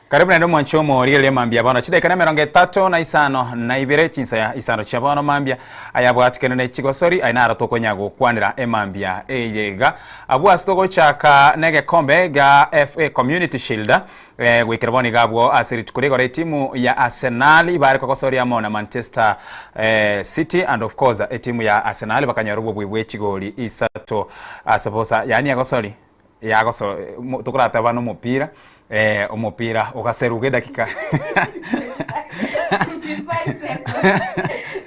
Karibu naende omwanchi omorigereria mambia bono chidaika na emerongo etato na isano na ibere chinsa ya isano chia bono mambia ayabwatikene ne chigosori aye naro tokonya gokwanera emambia eye iga abwo ase togochaka na egekombe ga FA Community Shield eh, goikera bono iga abwo ase rituko rigoro etimu ya Arsenal ibare kogosoria amo na Manchester eh, City and of course etimu ya Arsenal bakanyora obobui bwe chigori isato ase bosa yaani egosori yagoso tokorateba nomopira eh, omopira ogaseruka edakika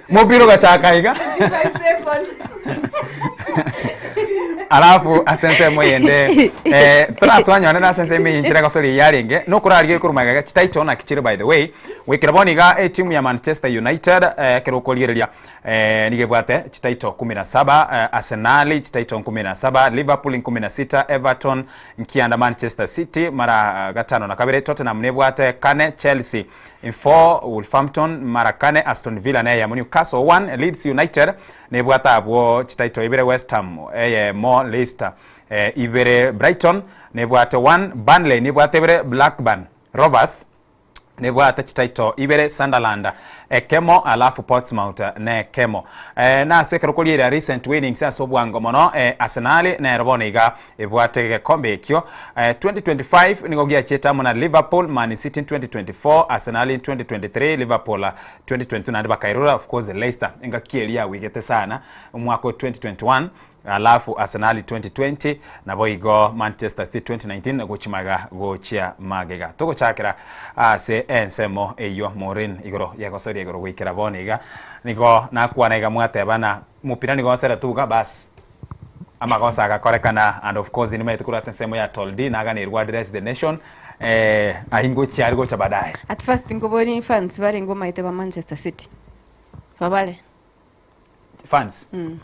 mopira ogachaka iga alafu ase ensemo eyende eh, toraswanyone na ase ensemo eye nchire gosoria eyio yarenge nokorarigia korwa magega chititle naki chire by the way goikera bono iga etimu ya Manchester United eh, ekero okorigereria Eh, nigo ebwate chititle kumi na saba, eh, Arsenal chititle nkumi na saba, Liverpool nkumi na sita, Everton nkianda, Manchester City mara gatano na kabere, Tottenham nebwate kane, Chelsea 4, Wolverhampton mara kane, Aston Villa neyemo, Newcastle 1, Leeds United nebwate abwo chititle ibere, West Ham eyemo, Leicester eh, ibere, Brighton nebwate 1, Burnley nebwate ibere, Blackburn Rovers Nebwate chititle ibere Sunderland ekemo alafu Portsmouth nekemo. Eh, nase ekero koriera recent winnings ase obwango mono eh, Arsenal nero bono iga ebwate egekombe ekio. Eh, 2025 nigo giachete amo na Liverpool, Man City in 2024, Arsenal in 2023, Liverpool 2022 naende bakairora of course Leicester engaki eria yawigete sana omwaka o 2021 Alafu Arsenali 2020, naboigo Manchester City 2019 gochia magega gochia magega. Togochakera ase ensemo eyio Maureen igoro yegosoria igoro goikera bono iga nigo nakwana iga mwateba na mopira nigo osere tuga bas amagoso agakorekana and of course nimaete korwa ase ensemo ya Toldi naganerwa address the nation eh, aye ngochia are gocha baadaye. At first nkobori fans barenge omaete ba Manchester City babare. Fans. Mm.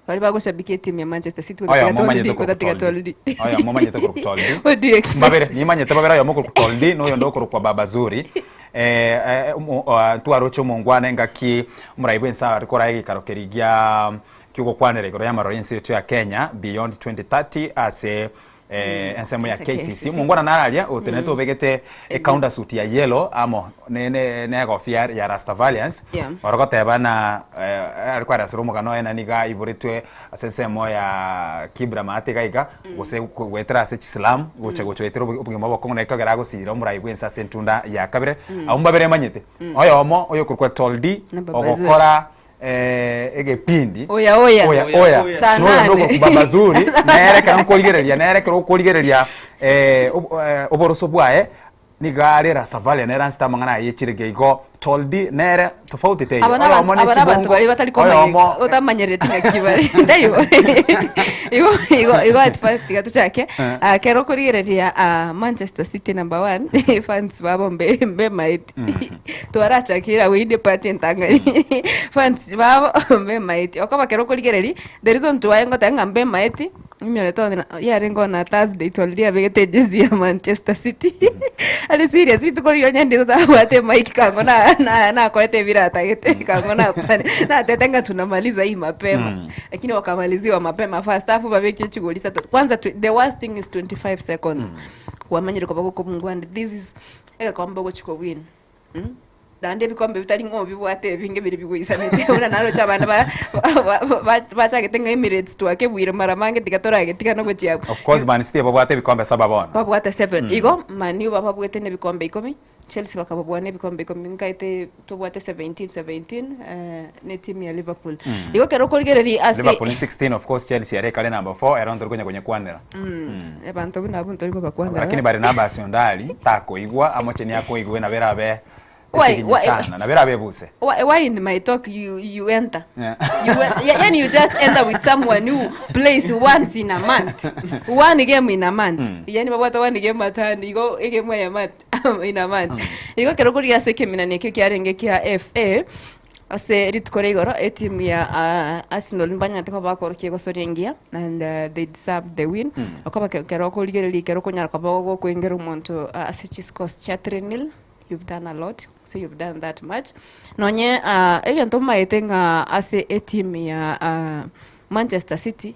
Bari bagoshabikia etimu ya Manchester City Oyo gotatiga momanyete Toldi gotatiga korokwa Toldi. Toldi. Oyo momanyete korokwa Toldi. What do you expect? Mbabere, nimanyete babere oyomo okorokwa Toldi na oyonde okorokwa Baba Zuri. Eh, eh, omo- ah, twaroche omongwana engaki omorai bwense are koraa egekaro keria gia kiogokwanera igoro y'amaroro y'ense yaito ya Kenya Beyond 2030 ase eh, ensemo ya Ase KCC. KCC. Omongwana nararia otenenete obegete ecounter suit ya yellow amo ne- ne- negofia ya Rastavalians Yeah. orogoteba na eh, ari kwarasera omogano oye na niga aiboretwe ase ensemo ya Kibra maate iga iga gose goetera ase chisilamu gocha gocha goetera obogima obokong'u na ekogera agosira omorai bwense ase entunda ya kabere. Abwo mbabere manyete. Oyomo oyokorokwa Toldi Na Baba Zuri. ogokora. eh, egepindi Oya, oya. oya oya Saa Noyo nane. ndogo Baba Zuri nere ekero nkorigereria nere ekero okorigereria eh, ob- eh, oboroso bwaye niga are Rastafarian nere ansete amang'ana aye echirege igo Toldi nere tofauti teiyo Aba oyomo n'abanto ne aba n'abanto chibongo baria batari komanya oyomo otamanyereti ng'aki bare tari bo igo igo igo at first tiga tochake Eh. Ah, kero okorigereria ah, Manchester City number one fans babo mbe mbemaeti twarachakire abwo inde part entang'ani fans babo mbemaeti okoba kero okorigereria the reason twaye ngoteba ng'a mbemaeti Ninyore tondũ yarenge ona Thursday twarire abegete jezi ya Manchester City ari serious rituko riria onye ndire tabwate mic kango na na nakorete ebire atagete kango nakwane natete ng'a tunamaliza hii mapema lakini wakamaliziwa mapema first half babeke chigoli isato kwanza the worst thing is 25 seconds kwamanyire koba gokobungwa and this is egekombe ogochi kowin? Naende ebikombe bitari ng'a obibwate ebinge biria bigoisanete buna naroche abande ba- ba- ba- bachagete ng'a Emirates twakebuire mara mange tiga toragetiga gochia abwo. Of course Man City babwate ebikombe saba bono. Babwate seven. Igo Man U bababuete na ebikombe ikomi, Chelsea bakababua na ebikombe ikomi, nkaete tobwate 17 17 na etimu ya Liverpool. Igo ekero okorigereria ase Liverpool ni 16 of course Chelsea ere ekare number 4 ero ntori konya konyekwanera. Abanto buna abwo ntori kobakwanera. Lakini Barnabas Ondari takoigwa amocheni akoigwe nabo erabe Why, esiginyi why, sana nabo erabe ebuse. Why in my talk you you enter? Yeah. You, yani you just enter with someone who plays once in a month. One game in a month. Yani babwata one game at hand, igo egame ya month in a month. Igo kero kori ase ekeminani ekio kiarenge kia FA ase rituko ria igoro etimu ya Arsenal mbanyarete koba bakorokia egosoria engiya and they deserve the win. Okoba kero okorigereria ekero okonyara koba ogokoengera omonto ase chiscores chia 3-0 you've done a lot so you've done that much. Nonye egento omaete ng'a ase etimu ya Manchester City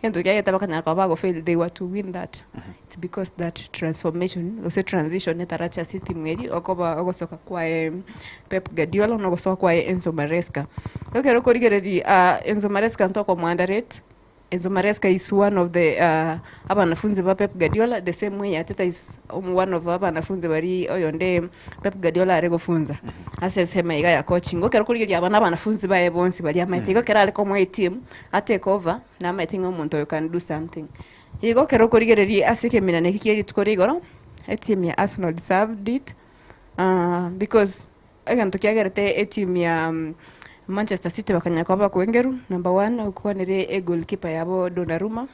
egento kiagete bakanyara koba bagofail they were to win that it's because that transformation gose transition etaracha ase etimu eria okoba ogosoka kwaye Pep Guardiola na ogosoka kwaye Enzo Maresca. Ekero okorigereria Enzo Maresca ntokomounderrate Enzo Maresca is one of the abanafunzi ba Pep Guardiola the same way Arteta is one of abanafunzi baria oyonde Pep Guardiola are gofunza ase ensemo iga ya coaching. Ekero okorigereria aba na abanafunzi baye bonsi baria amaete igo ekero are komoa etimu atake over namaete ng'a omonto oyo can do something. Igo ekero okorigereria ase ekeminana eke kia rituko ria igoro, etimu ya Arsenal deserved it because egento kiagerete etimu ya Manchester City bakanyara koba bakoengerwa, number one okwanere egoalkeeper yabo Donnarumma,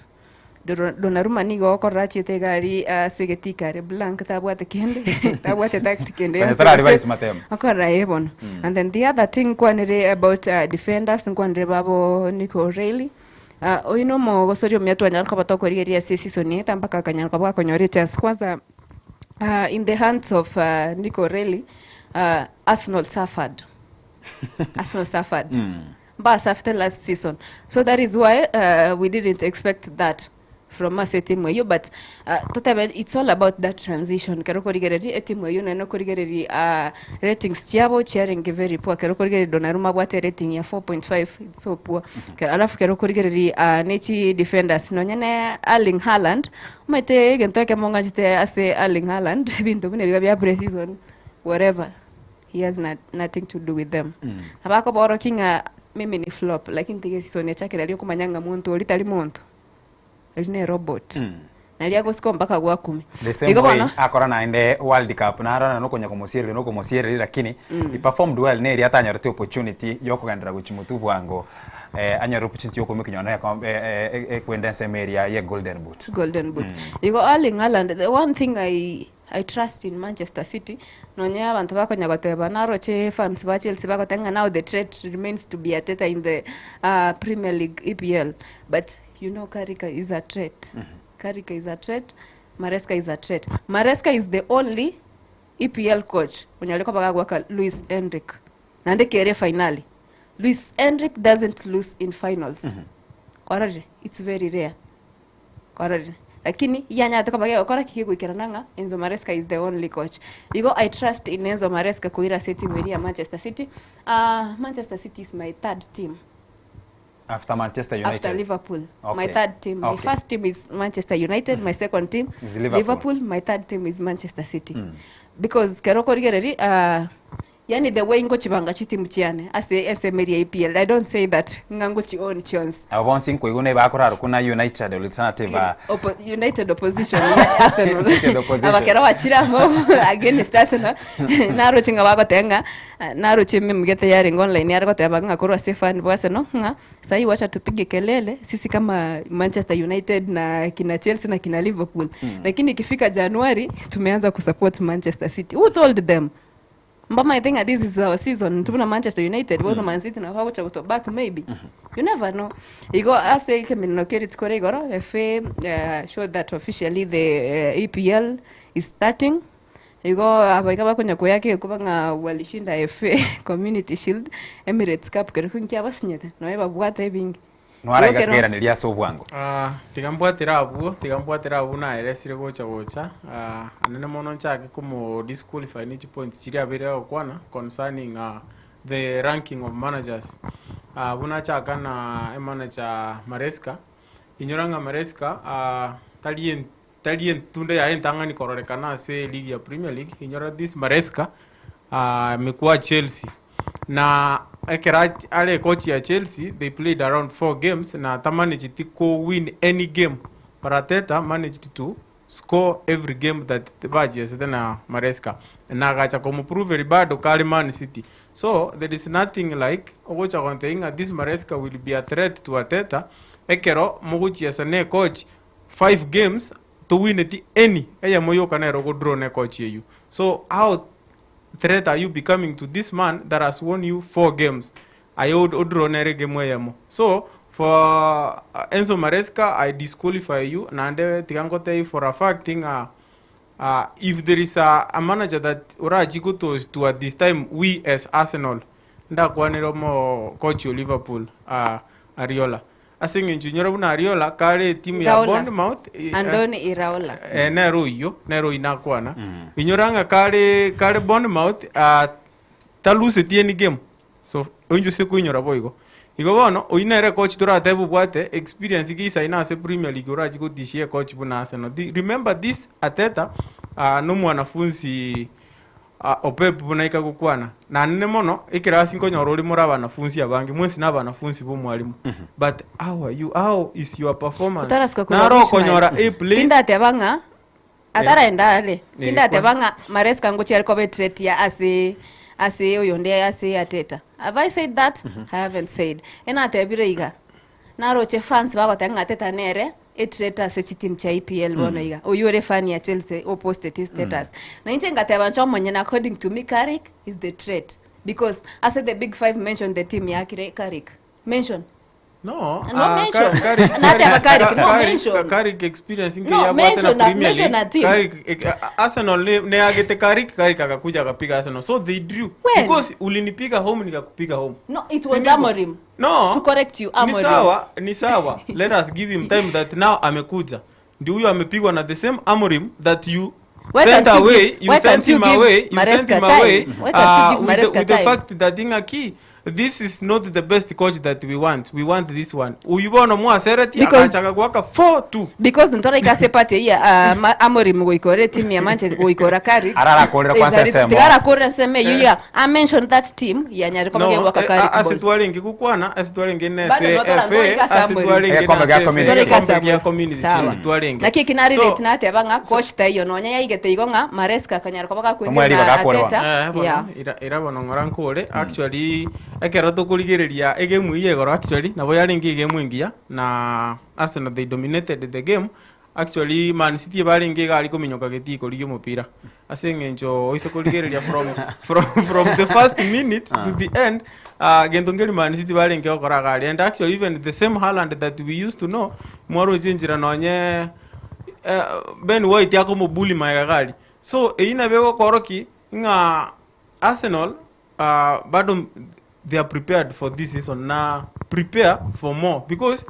Donnarumma nigo okorora achiete iga aria ase egetii are blank tabwate kende tabwate tactic ende Onye yonsi tarari gose baisi matemo. okorora eh bono. And then the other thing nkwanere about defenders nkwanere babo Nico O'Reilly, oyio na omogosori omuya twanyara koba tokorigereria ase eseason eye mpaka akanyara koba gakonyora echance kwanza in the hands of Nico O'Reilly Arsenal suffered. Arsenal suffered. Mbasafete last season. So that is why we didn't expect that from ase etimu eyio but totebe it's all about that transition kero okorigereria etimu eyio naende okorigereria ratings chiabo chiarenge very poor kero okorigereria Donnarumma abwate rating ya 4.5 it's so poor alafu kero okorigereria ne chi defenders nonye ne Erling Haaland omanyete egento ekemo ng'achete ase Erling Haaland ebinto buna ebiga bia pre-season whatever he has nothing to do with them. Nabo akoborokia ng'a mimi ni flop lakini tiga esisoni echakire aria okomanya ng'a monto oria tari monto, eri ne robot. Naria agosika mpaka gwakumi. The same Igo way bono akora naende World Cup narora nokonya komosiereria nokomosiereria lakini he performed well neri atanyorete opportunity yokogenderera gochia motwe bwango eh, anyore opportunity yokoimokia nonya na eh, eh, ekwenda ensemo eria ye golden boot. Golden boot. Igo Erling Haaland, the one thing I trust in Manchester City, nonye abanto bakonya goteba naroche fans ba Chelsea bagoteba ng'a now the threat remains to be Arteta in the Premier League EPL but you know Carrick is a threat. Carrick is a threat, Maresca is a threat. Maresca is the only EPL coach onyare koba gagoaka Luis Enrique naende kere finali. Luis Enrique doesn't lose in finals. Kwarorire, it's very rare. Kwarorire. Lakini yanyarete koba gegokora ki kegoikerana ng'a Enzo Maresca is the only coach. Igo I trust in Enzo Maresca koira ase etimu eria ya Manchester City. Manchester City is my third team. After Manchester United. After Liverpool. My third team. My first team is Manchester United. My second team is Liverpool. Liverpool. My third team is Manchester City. Because kero korigereri Yaani the way ngochibanga chitimu chiane ase ensemo eria ya EPL, I don't say that ng'a ngochi own chionsi. Abo bonsi nkoigwa naye bakorarokwa na United Alternative aa. Oppo United Opposition ya Arsenal. United Opposition. Aba kero bachire amo against Arsenal, naroche ng'a bagoteba ng'a naroche ememo gete yarenge online yare goteba ng'a korwa ase efan bwa Arsenal ng'a sahi wacha tupige kelele sisi kama Manchester United na kina Chelsea na kina Liverpool. Lakini ikifika January tumeanza kusupport Manchester City. Who told them? Mbamaete ng'a this is our season intwe buna Manchester United bono Man City nabo bagocha goto back maybe. You never know. Igo ase ekemeneno kia rituko ria igoro FA eh, showed that officially the eh, EPL is starting. Igo aba iga bakonya koyaka egekuba ng'a walishinda FA Community Shield, Emirates Cup kerokia nkiabasinyete, nonya babwate ebinge. Noara Igo iga kero keraneria ase obwango. Ah, tiga mbwatire abwo, tiga mbwatire abwo naeresire gocha gocha, ah, anene mono nchake komo disqualify ne chipoints chiria abeire agokwana concerning ah, the ranking of managers. Ah, buna achaka na emanager Maresca, inyora ng'a Maresca ah, tari en tari entunda yaye entang'ani kororekana ase eligi ya Premier League, inyora this Maresca ah, amekua Chelsea. Na ekero ach- are coach ya Chelsea, they played around four games na tamanageti ko win any game, but Arteta managed to score every game that bachiesete na Maresca na agacha komoprove bado kare Man City. So there is nothing like ogocha gontebia ng'a this Maresca will be a threat to Arteta ekero mogochiesa na ecoach five games towineti any eyemo yoka nere ogodraw na ecoach eywo. So how threat are you becoming to this man that has won you four games aye odraw nere egame eyemo so for Enzo Maresca I disqualify you naende tiga ngotebie for a fact ng'a uh, if there is a, a manager that orachi gotostua at this time we as Arsenal ndakwanere omo coach o Liverpool uh, Ariola ase eng'encho inyore buna Ariola kare etimu ya Iraola. Bournemouth eh, Andoni Iraola. eh, nere oyio nere oyio nakwana inyora ng'a kare kare Bournemouth ah, taluseti any game so oinche ase koinyora boigo igo bono oyio nere coach toratebe obwate experience geisaine ase Premier League orachi gotishia ecoach buna Arsenal Thi- remember this Arteta ah, nomwanafunzi ah, o Pep buna aika gokwana nanene mono ekerasi nkonyora ore more abanafunzi abange mwensi na abanafunzi ba omwalimu but how are you how is your performance Otarasuka korwa naro Bushman. okonyora a play Tindateba ng'a ataraenda are tindateba kwa- ng'a Maresca ngochia are koba ethreat ya ase ase oyonde ase Arteta. Have I said that? I haven't said. Enatebire iga naroche fans bagoteba ng'a Arteta nere ethreat ase chitimu chia EPL bono iga. Oywo ore fan ya Chelsea oposted status. Na inche ngateba inche omonyene according to me Carrick is the threat because ase the big five mention the team yakire Carrick. Mention. No, No ah, mention. Carrick- Nateba Carrick, no Carrick- mention. Carrick experience No, nke yabwate na mention a- Premier mention a League. team. Carrick eh, Arsenal ne ne agete Carrick, Carrick akakuja akapiga Arsenal. So they drew. When? Because ulinipiga home nikakupiga home. No, it Si was ndivyo? Amorim. No. To correct you, Ni Amorim. sawa, ni sawa. Let us give him time that now amekuja. Ndio huyo amepigwa na the same Amorim that you Why sent can't you away, give- you why sent can't you him give away, you sent Maresca him time? away Why can't you give with the, Maresca with the time? fact that Ingaki this is not the best coach that we want. We want this one. Uyu bono mwasereti Because- akachaka gwaka 4-2. Because ntoraika ase party iya uh, Amorim goikora team ya Manchester goikora Carrick. Ararakorera kwanza ensemo. Tigarakorera ensemo eyo ya I mentioned that team ya nyari koba No, gwaka eh, Carrick. ase ball. twarenge gokwana ase twarenge Bado nese notora FA ngoika ase Samuel. twarenge Egekombe gia nase community. FA, Twarenge egekombe gia Samuel. community Sawa. shield twarenge Naki ekinari So- rate nateba ng'a coach taiyo nonya yaigete igo ng'a Maresca akanyara koba gakwengera Omweri na bagakorwa. Arteta. Eh, bono, Yeah. ira- ira bono ng'ora nkore actually ekero tokorigereria egame eye igoro actually nabo yarenge egame engiya na Arsenal they dominated the game actually Man City ebarenge iga ari kominyoka getii korigia omopira ase eng'encho oise korigereria from, from, from the first minute to the end uh, gento nkeri Man City barenge gokora iga aria and actually even the same Haaland that we used to know mwaroche enchera nonye eh, Ben White akomobuli maega gari so eyio nabo egokoroki ng'a Arsenal uh, bado they are prepared for this season na prepare for more because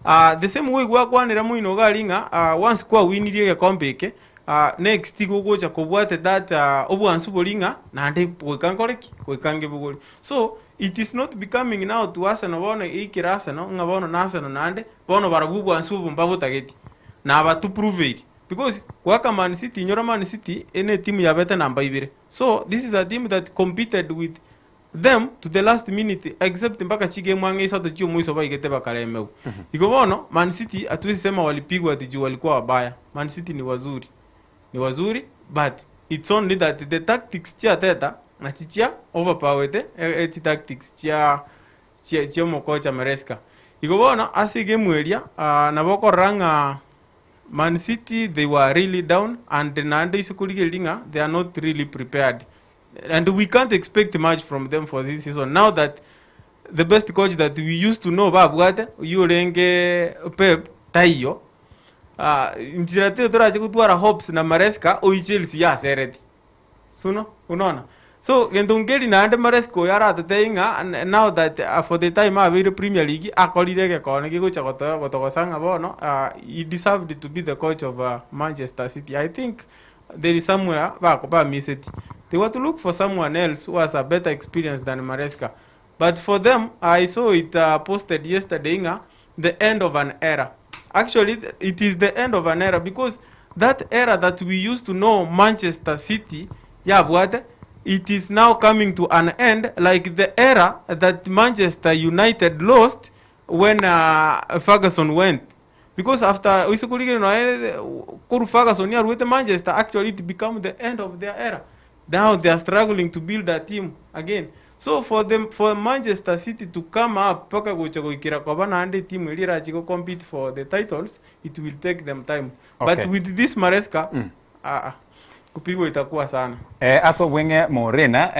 uh, the same way gwakwanera moino gari ng'a uh, once kwawinirie egekombe eke uh, next gogocha kobwate that uh, obwansu bori ng'a naende goika nkore ki goika ngebogori so it is not becoming now to Arsenal bono eikere Arsenal ng'a bono na Arsenal naende bono barabwo obwansu obo mbabotageti naba to prove it. Because goaka Man City inyora Man City ere etimu yabete namba ibere. So this is a team that competed with them to the last minute except mpaka chigame ang'e isato chia omoiso baigete bakaremewa. Igo bono Man City hatuwezi sema walipigwa ati juu walikuwa wabaya. Man City ni wazuri. Ni wazuri but it's only that the tactics chia Arteta nachi chia overpowerete chitactics chia chia chia omokocha Maresca. Igo bono ase egame eria nabo okorora ng'a Man City they were really down and naende ase korigereria ng'a they are not really prepared and we can't expect much from them for this season now that the best coach that we used to know babwate oyio orenge Pep taiyo nchera teiyo torache gotwara hopes na Maresca oyio Chelsea yasereti suno unaona so gento nkeri naende Maresca oyo aratotebie ng'a now that for the time abeire Premier League akorire egekone kegocha goto gotogosa ng'a bono he deserved to be the coach of Manchester City I think there is somewhere bako bamiseti they were to look for someone else who has a better experience than Maresca but for them I saw it posted yesterday ng'a the end of an era actually it is the end of an era because that era that we used to know Manchester City yabwate it is now coming to an end like the era that Manchester United lost when Ferguson went because after oise korigereria nonya korwa Ferguson arwete Manchester actually it become the end of their era now they are struggling to build a team again so for them for Manchester City to come up mpaka gocha goikera koba naende etimu eria erachi go compete for the titles it will take them time but with this Maresca aa kupigwa itakuwa sana. Ase obweng'e Morena,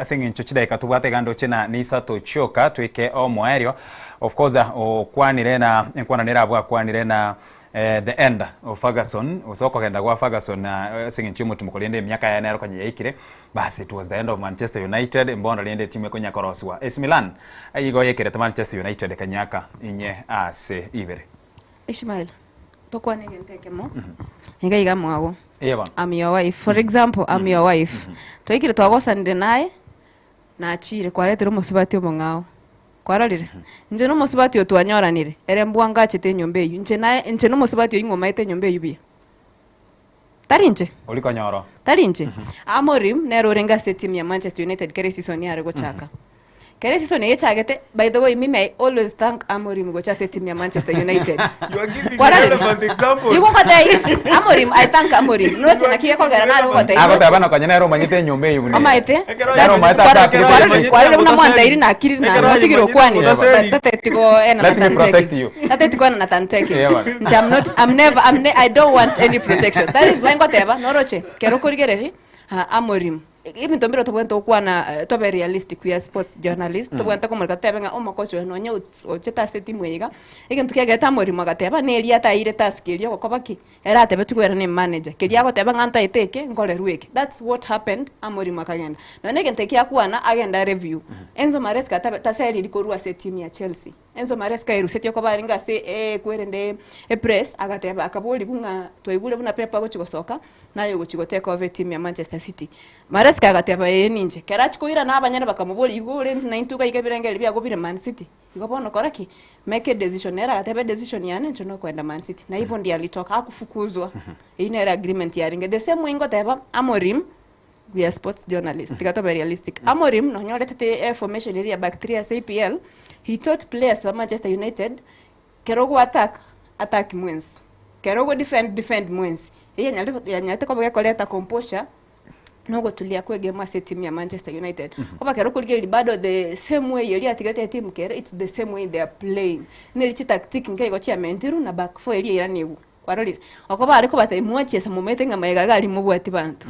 ase eng'encho chidaeka tobwate iga ndoche na nisato chioka toike omoerio. Of course okwanire na enkwana nere abwo akwanire na the end of Ferguson gose okogenda gwa Ferguson ase eng'encho y'omotimoko rende emiaka yaye nero konya yaikire bas it was the end of Manchester United mbono rende etimu ekonya korosiwa. AC Milan igo yekerete Manchester United ekanyaka inye ase ibere. Ishmael, tokwane egento ekemo, iga iga mwago. Eye bono. I'm your wife. For example, I'm your wife. Twaikire twagosanire naye, nachire kwaretire omosubati omong'ao. Kwarorire? Inche na omosubati oyo twanyoranire, ere mbwango achete enyomba eywo. Inche naye, inche na omosubati oyio ng'o omaete enyomba eywo buya? Tari inche? Ori konyora. Tari inche? Amorim nere orenge ase etimu ya Manchester United kera esisoni yare gochaka. Kera esisoni eye echagete, by the way mimi I always thank Amorim gocha ase etimu ya Manchester United. You are giving Kwarorire? relevant examples. Igo ngotebia, Amorim, I thank Amorim. Noche naki gekogera nare gogotebia. Agoteba na konya nere omanyete enyomba eywo buna ere. Omaete? Nere omaete ase akirete Kwarorire enyomba. kwarorire buna mwantairi nakirire naende otigire okwanire. Mutaseri. But tateti goena Let me na protect tanteki. you. Tateti koena na tanteki. Yeah, man. Inche I'm not, I'm never, I'm ne, I don't want any protection. That is why ngoteba, noroche, kero okorigereria, Amorim, Ebinto mbire tobwenerete gokwana tobe realistic we are sports journalist, tobwenerete komoreka totebe ng'a omokocha oyo nonye ochete ase etimu eye iga, egento kiagerete amorimo agateba neria ataeire task eria ogokoba ki? Ere atebetigwe ere ne emanager, keria agoteba ng'a ntaete eke, nkorerwe eke. That's what happened, amorimo akagenda. Nonye na egento eki akwana, agende areview. Enzo Maresca tabe taseriri korwa ase etimu ya Chelsea. Enzo Maresca erusetie okoba arenge ase ekwerende epress, agateba akaborigwa ng'a twaigure buna Pep agochia gosoka, naye ogochia gotake over etimu ya Manchester City. Maresca agateba ee ninche. Kero achia koirana abanyene bakamoboria igo ore naintwe iga iga ebirengererio biago bire Man City, igo bono kora ki? Make a decision. Nere agateba edecision yane inche nokoenda Man City. Na hivyo ndiye alitoka, hakufukuzwa. Eyio nere agreement yarenge. The same way ngoteba Amorim, we are sports journalists, tiga tobe realistic. Amorim nonya oretete eformation eria ya back three ase EPL, he taught players ba Manchester United Kero ogo attack, attack mwensi, kero ogo defend, defend mwensi. Eyio yanyarete yanyarete koba gekoreta composure na ogotulia kwa egame ase etimu ya Manchester United. Koba kero okorigereria bado the same way eria atigete etimu kere, it's the same way they are playing. Neri chitactic nkeigo chiamentirwe na back four eria eiranigwe, kwarorire? Okoba are kobatebia mwachiesa momanyete ng'a magega iga aria mobwati banto.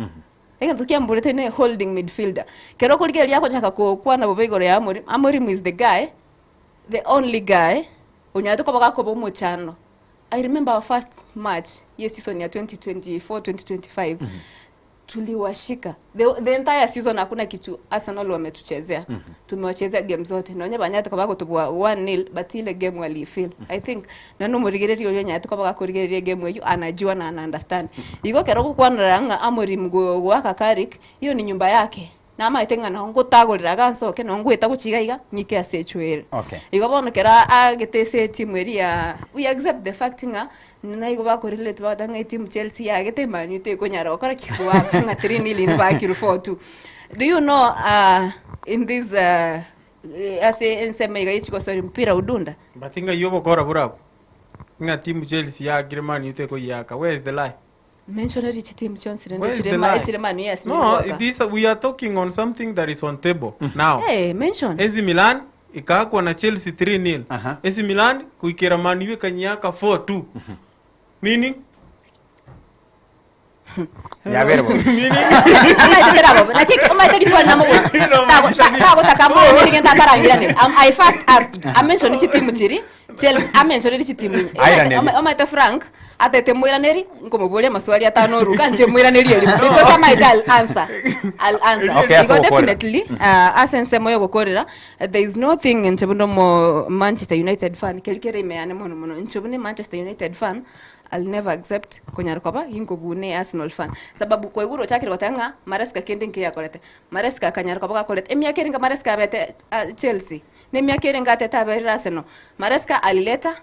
Egento kiamborete ne holding midfielder. Kero okorigereria agochaka kokwana bobe igoro ya Amorim, Amorim is the guy The only guy onyarete koba gakoba omochano I remember our first match ye season ya 2024 2025 tuliwashika the entire season hakuna kitu Arsenal wametuchezea tumewachezea game zote nonye banyarete koba gotobua 1-0 but ile game waliifeel I think nonye omorigereria oria onyarete koba gakorigereria egame eywo anajua na ana understand igo ekero ogokwanera ng'a Amorim goaka Carrick hiyo ni nyumba yake Namaete ng'a nao ngotagorera iga nsoke, nao ngoeta gochia iga iga, ng'ike ase echwere. Okay. Igo bono kera agete ase etimu eria ya we accept the fact ng'a Naigo bakorelate bagoteba ng'a etimu Chelsea yagete Man U tekonyara gokora ki? Goaka ng'a 3-0 inwe bakirwe 4-2. Do you know in this ase ensemo iga ye chigosori mpira udunda? But ng'ai obokora borabwo? Ng'a timu Chelsea yaakire Man U tekoyiaka, where is the lie? Mentioneri chitimu chionsi rende Where is chire the ma lie? echire Man U yasinyire No, goaka. this we are talking on something that is on table now. Eh, mention. AC Milan ikaakwa na Chelsea 3-0. AC Milan kuikera Man U ekanyiaka 4-2. Meaning Yabere bobe. Amaete terabobe. Naki omanyete riswali namobori. Tagotaka amoranere gento atarangirane. I first asked, amention chitimu chiri, Chelsea, amentioneri chitimu inye. Airaneri. Omanyete Frank, atete moiraneri, nkomoboria amaswali atano oruka, inche moiraneri erimo. Because amaete I'll answer. I'll answer. Okay, ase Igo ogokorera. definitely, ase ensemo ya ogokorera, there is no thing inche buna omo Manchester United fan, keri kere ime yane mono mono, inche buna Manchester United fan, I'll never accept konyara koba ginkobuna Arsenal fan sababu kwaigure ochakire goteba ng'a Maresca kende nkeyo akorete, Maresca akanyara koba gakorete emiaka ere enga Maresca abete Chelsea, na emiaka ere enga atete aberire Arsenal, Maresca alileta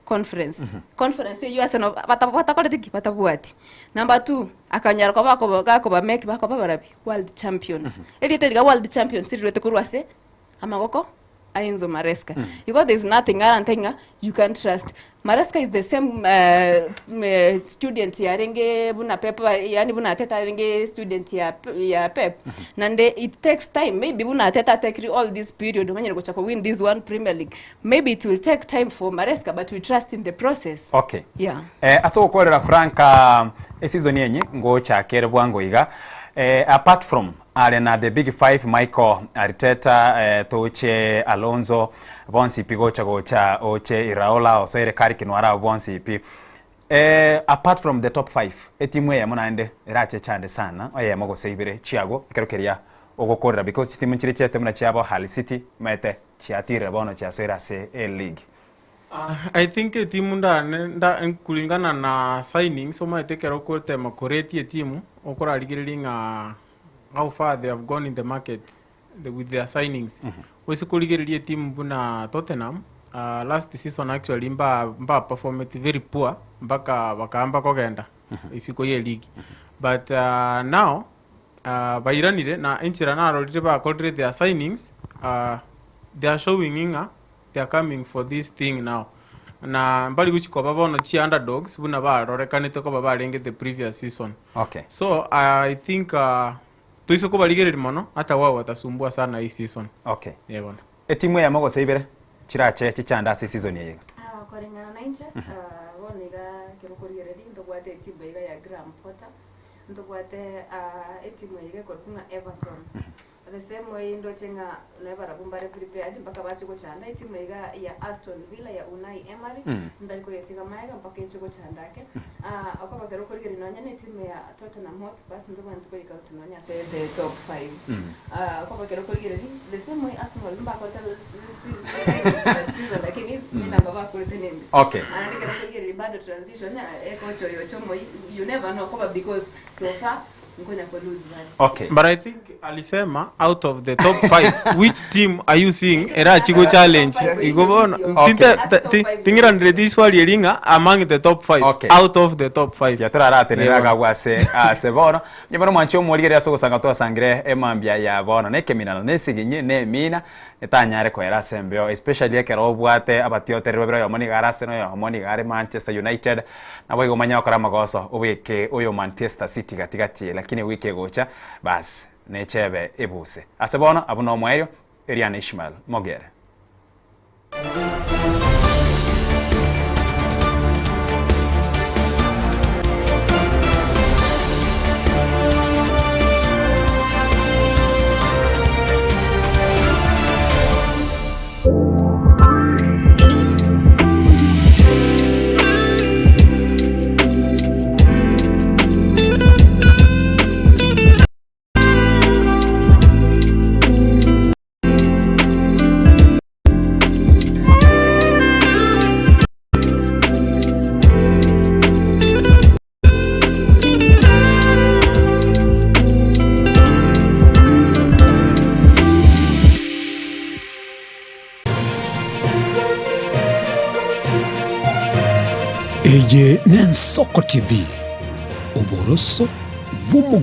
conference, conference eywo Arsenal bata batakoreti ki? Batabwati. Number two, akanyara koba akoba gakoba make bakoba barabi? World champions. Erieta riria world champions riruete korwa ase amagoko a Enzo Maresca. Igo there is nothing arante ng'a you can trust. Maresca is the same student yarenge buna Pep, yaani buna Arteta arenge student ya, ya Pep. Nande it takes time, maybe buna Arteta atekiri all this period omanyire gocha ko win this one Premier League. Maybe it will take time for Maresca but we trust in the process. Okay. Yeah. Eh, ase ogokorera Frank ah, eseason enye ngochaka ere bwango iga eh, apart from Are na the big five Michael Arteta, eh, toche Alonso bonsi pi gocha gocha oche Iraola osoire Carrick nwara abwo bonsi pi. Eh, apart from the top five etimu eyemo naende erache echande sana eyemo gose ibere chiago ekero keria ogokorera because chitimu nchire chiaete buna chiabo Hull City maete chiatirire bono chiasoire ase e league. I think etimu ndane nda kulingana na signings omanyete ekero okotema koreti etimu okorarigereria ng'a how far they have gone in the market the, with their signings Oise korigereria etimu buna Tottenham last season actually mba mba performeti very poor mpaka bakaamba kogenda isiko ye league but now bairanire na enchera narorire bakorire their signings they are showing ng'a They are coming for this thing now na mbari gochi koba bono chi underdogs buna barorekanete koba barenge the previous season. Okay. So I think toise kobarigereria mono hata wao watasumbua sana hii season. Okay. Yeah, bono. Etimu eyemo gose ibere chirache chichande ase season eye iga. Ah, koreng'ana na inche, ah, bono iga ekero okorigereria ntobwate etimu iga ya Graham Potter, ntobwate ah, etimu eye iga ekorokwa ng'a Everton. The same way ndoche ng'a nonya barabwo mbare prepared mpaka bache gochanda etimu iga ya Aston Villa ya Unai Emery ntari koyetiga maega mpaka eche gochanda ake. Ah, okoba ekero okorigereria nonya na etimu ya Tottenham Hotspurs ntobwenereti koyeka out nonya ase the top five. Ah, okoba ekero okorigereria the same way Arsenal mbakorete signings season lakini enamba bakorete nembe. Okay. Naende ekero okorigereria bado transition ekocha oyo oche omoyia you never know okoba because so far Nkonya ko lose bare. Okay. But I think alisema out of the top five which team are you seeing erachi go challenge igo bono Okay. ting'iranire iswali eri ng'a among the top five Okay. out of the top five Tiga toraratenere Yeah. agwo ase ase bono. Onye bono mwanche omorigereria ase ogosanga twasangire emambia ya bono na ekeminano na esiginyi na emina etanyare koera ase embeo especially ekero obwate abatiotereri babere oyomo nigo are Arsenal oyomo nigo are Manchester United Naboigo omanye gokora amagoso obeke oyo Manchester City gati gati lakini ewiki egocha bas nechebe ebuse. Ase bono abwo nomoerio Eriana Ishmael Mogere. Eye n'Ensoko TV, oboroso bw'omogusii.